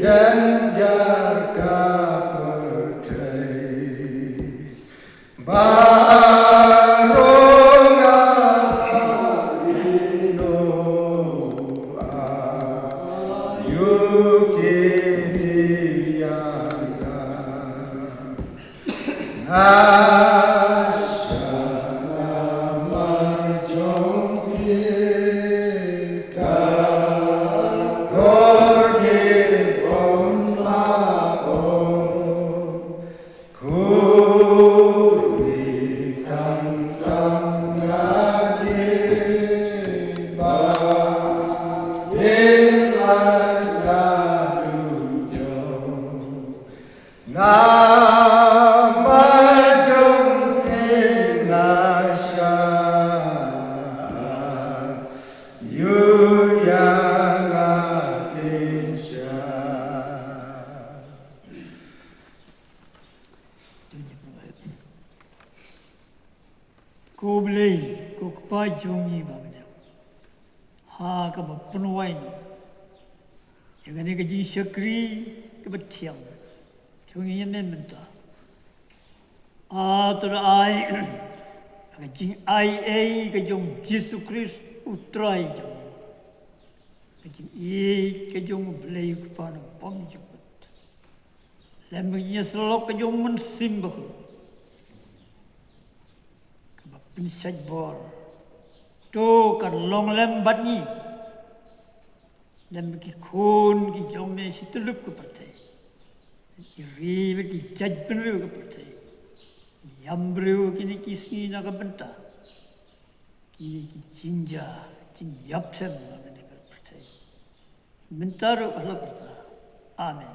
jan jar ka pyrthei. Ba rong nga i no a yu ki ni ya nga. Nga sha namar jong phi ka kordit bym lah ong. Khu Namar jong phi nga shah, ïu ïa nga phin shah. Ko Blei, ko Kpa jong ngi ba bniah, ha kaba pynwai ngi ïa kane ka jingshakri kaba thiang jong ngi ïa me mynta. A, to da ai ka jingaiei ka jong Jisu Khrist U Trai jong ngi, ka jingïeit ka jong U Blei U Kpa nabym jukut, lem ka jingïasyllok ka jong U Mynsiem Bakhuid, kaba pynshait bor, to kan long lem bad ngi, lem bad ki khun ki jong me shi tyllup ka pyrthei, ki ri bad ki jaitbynriew ka pyrthei. Ïam briew kine ki sngi na ka bynta kine ki jingjia jingïapthem ha kane ka pyrthei, mynta ruh halor kata. Amen.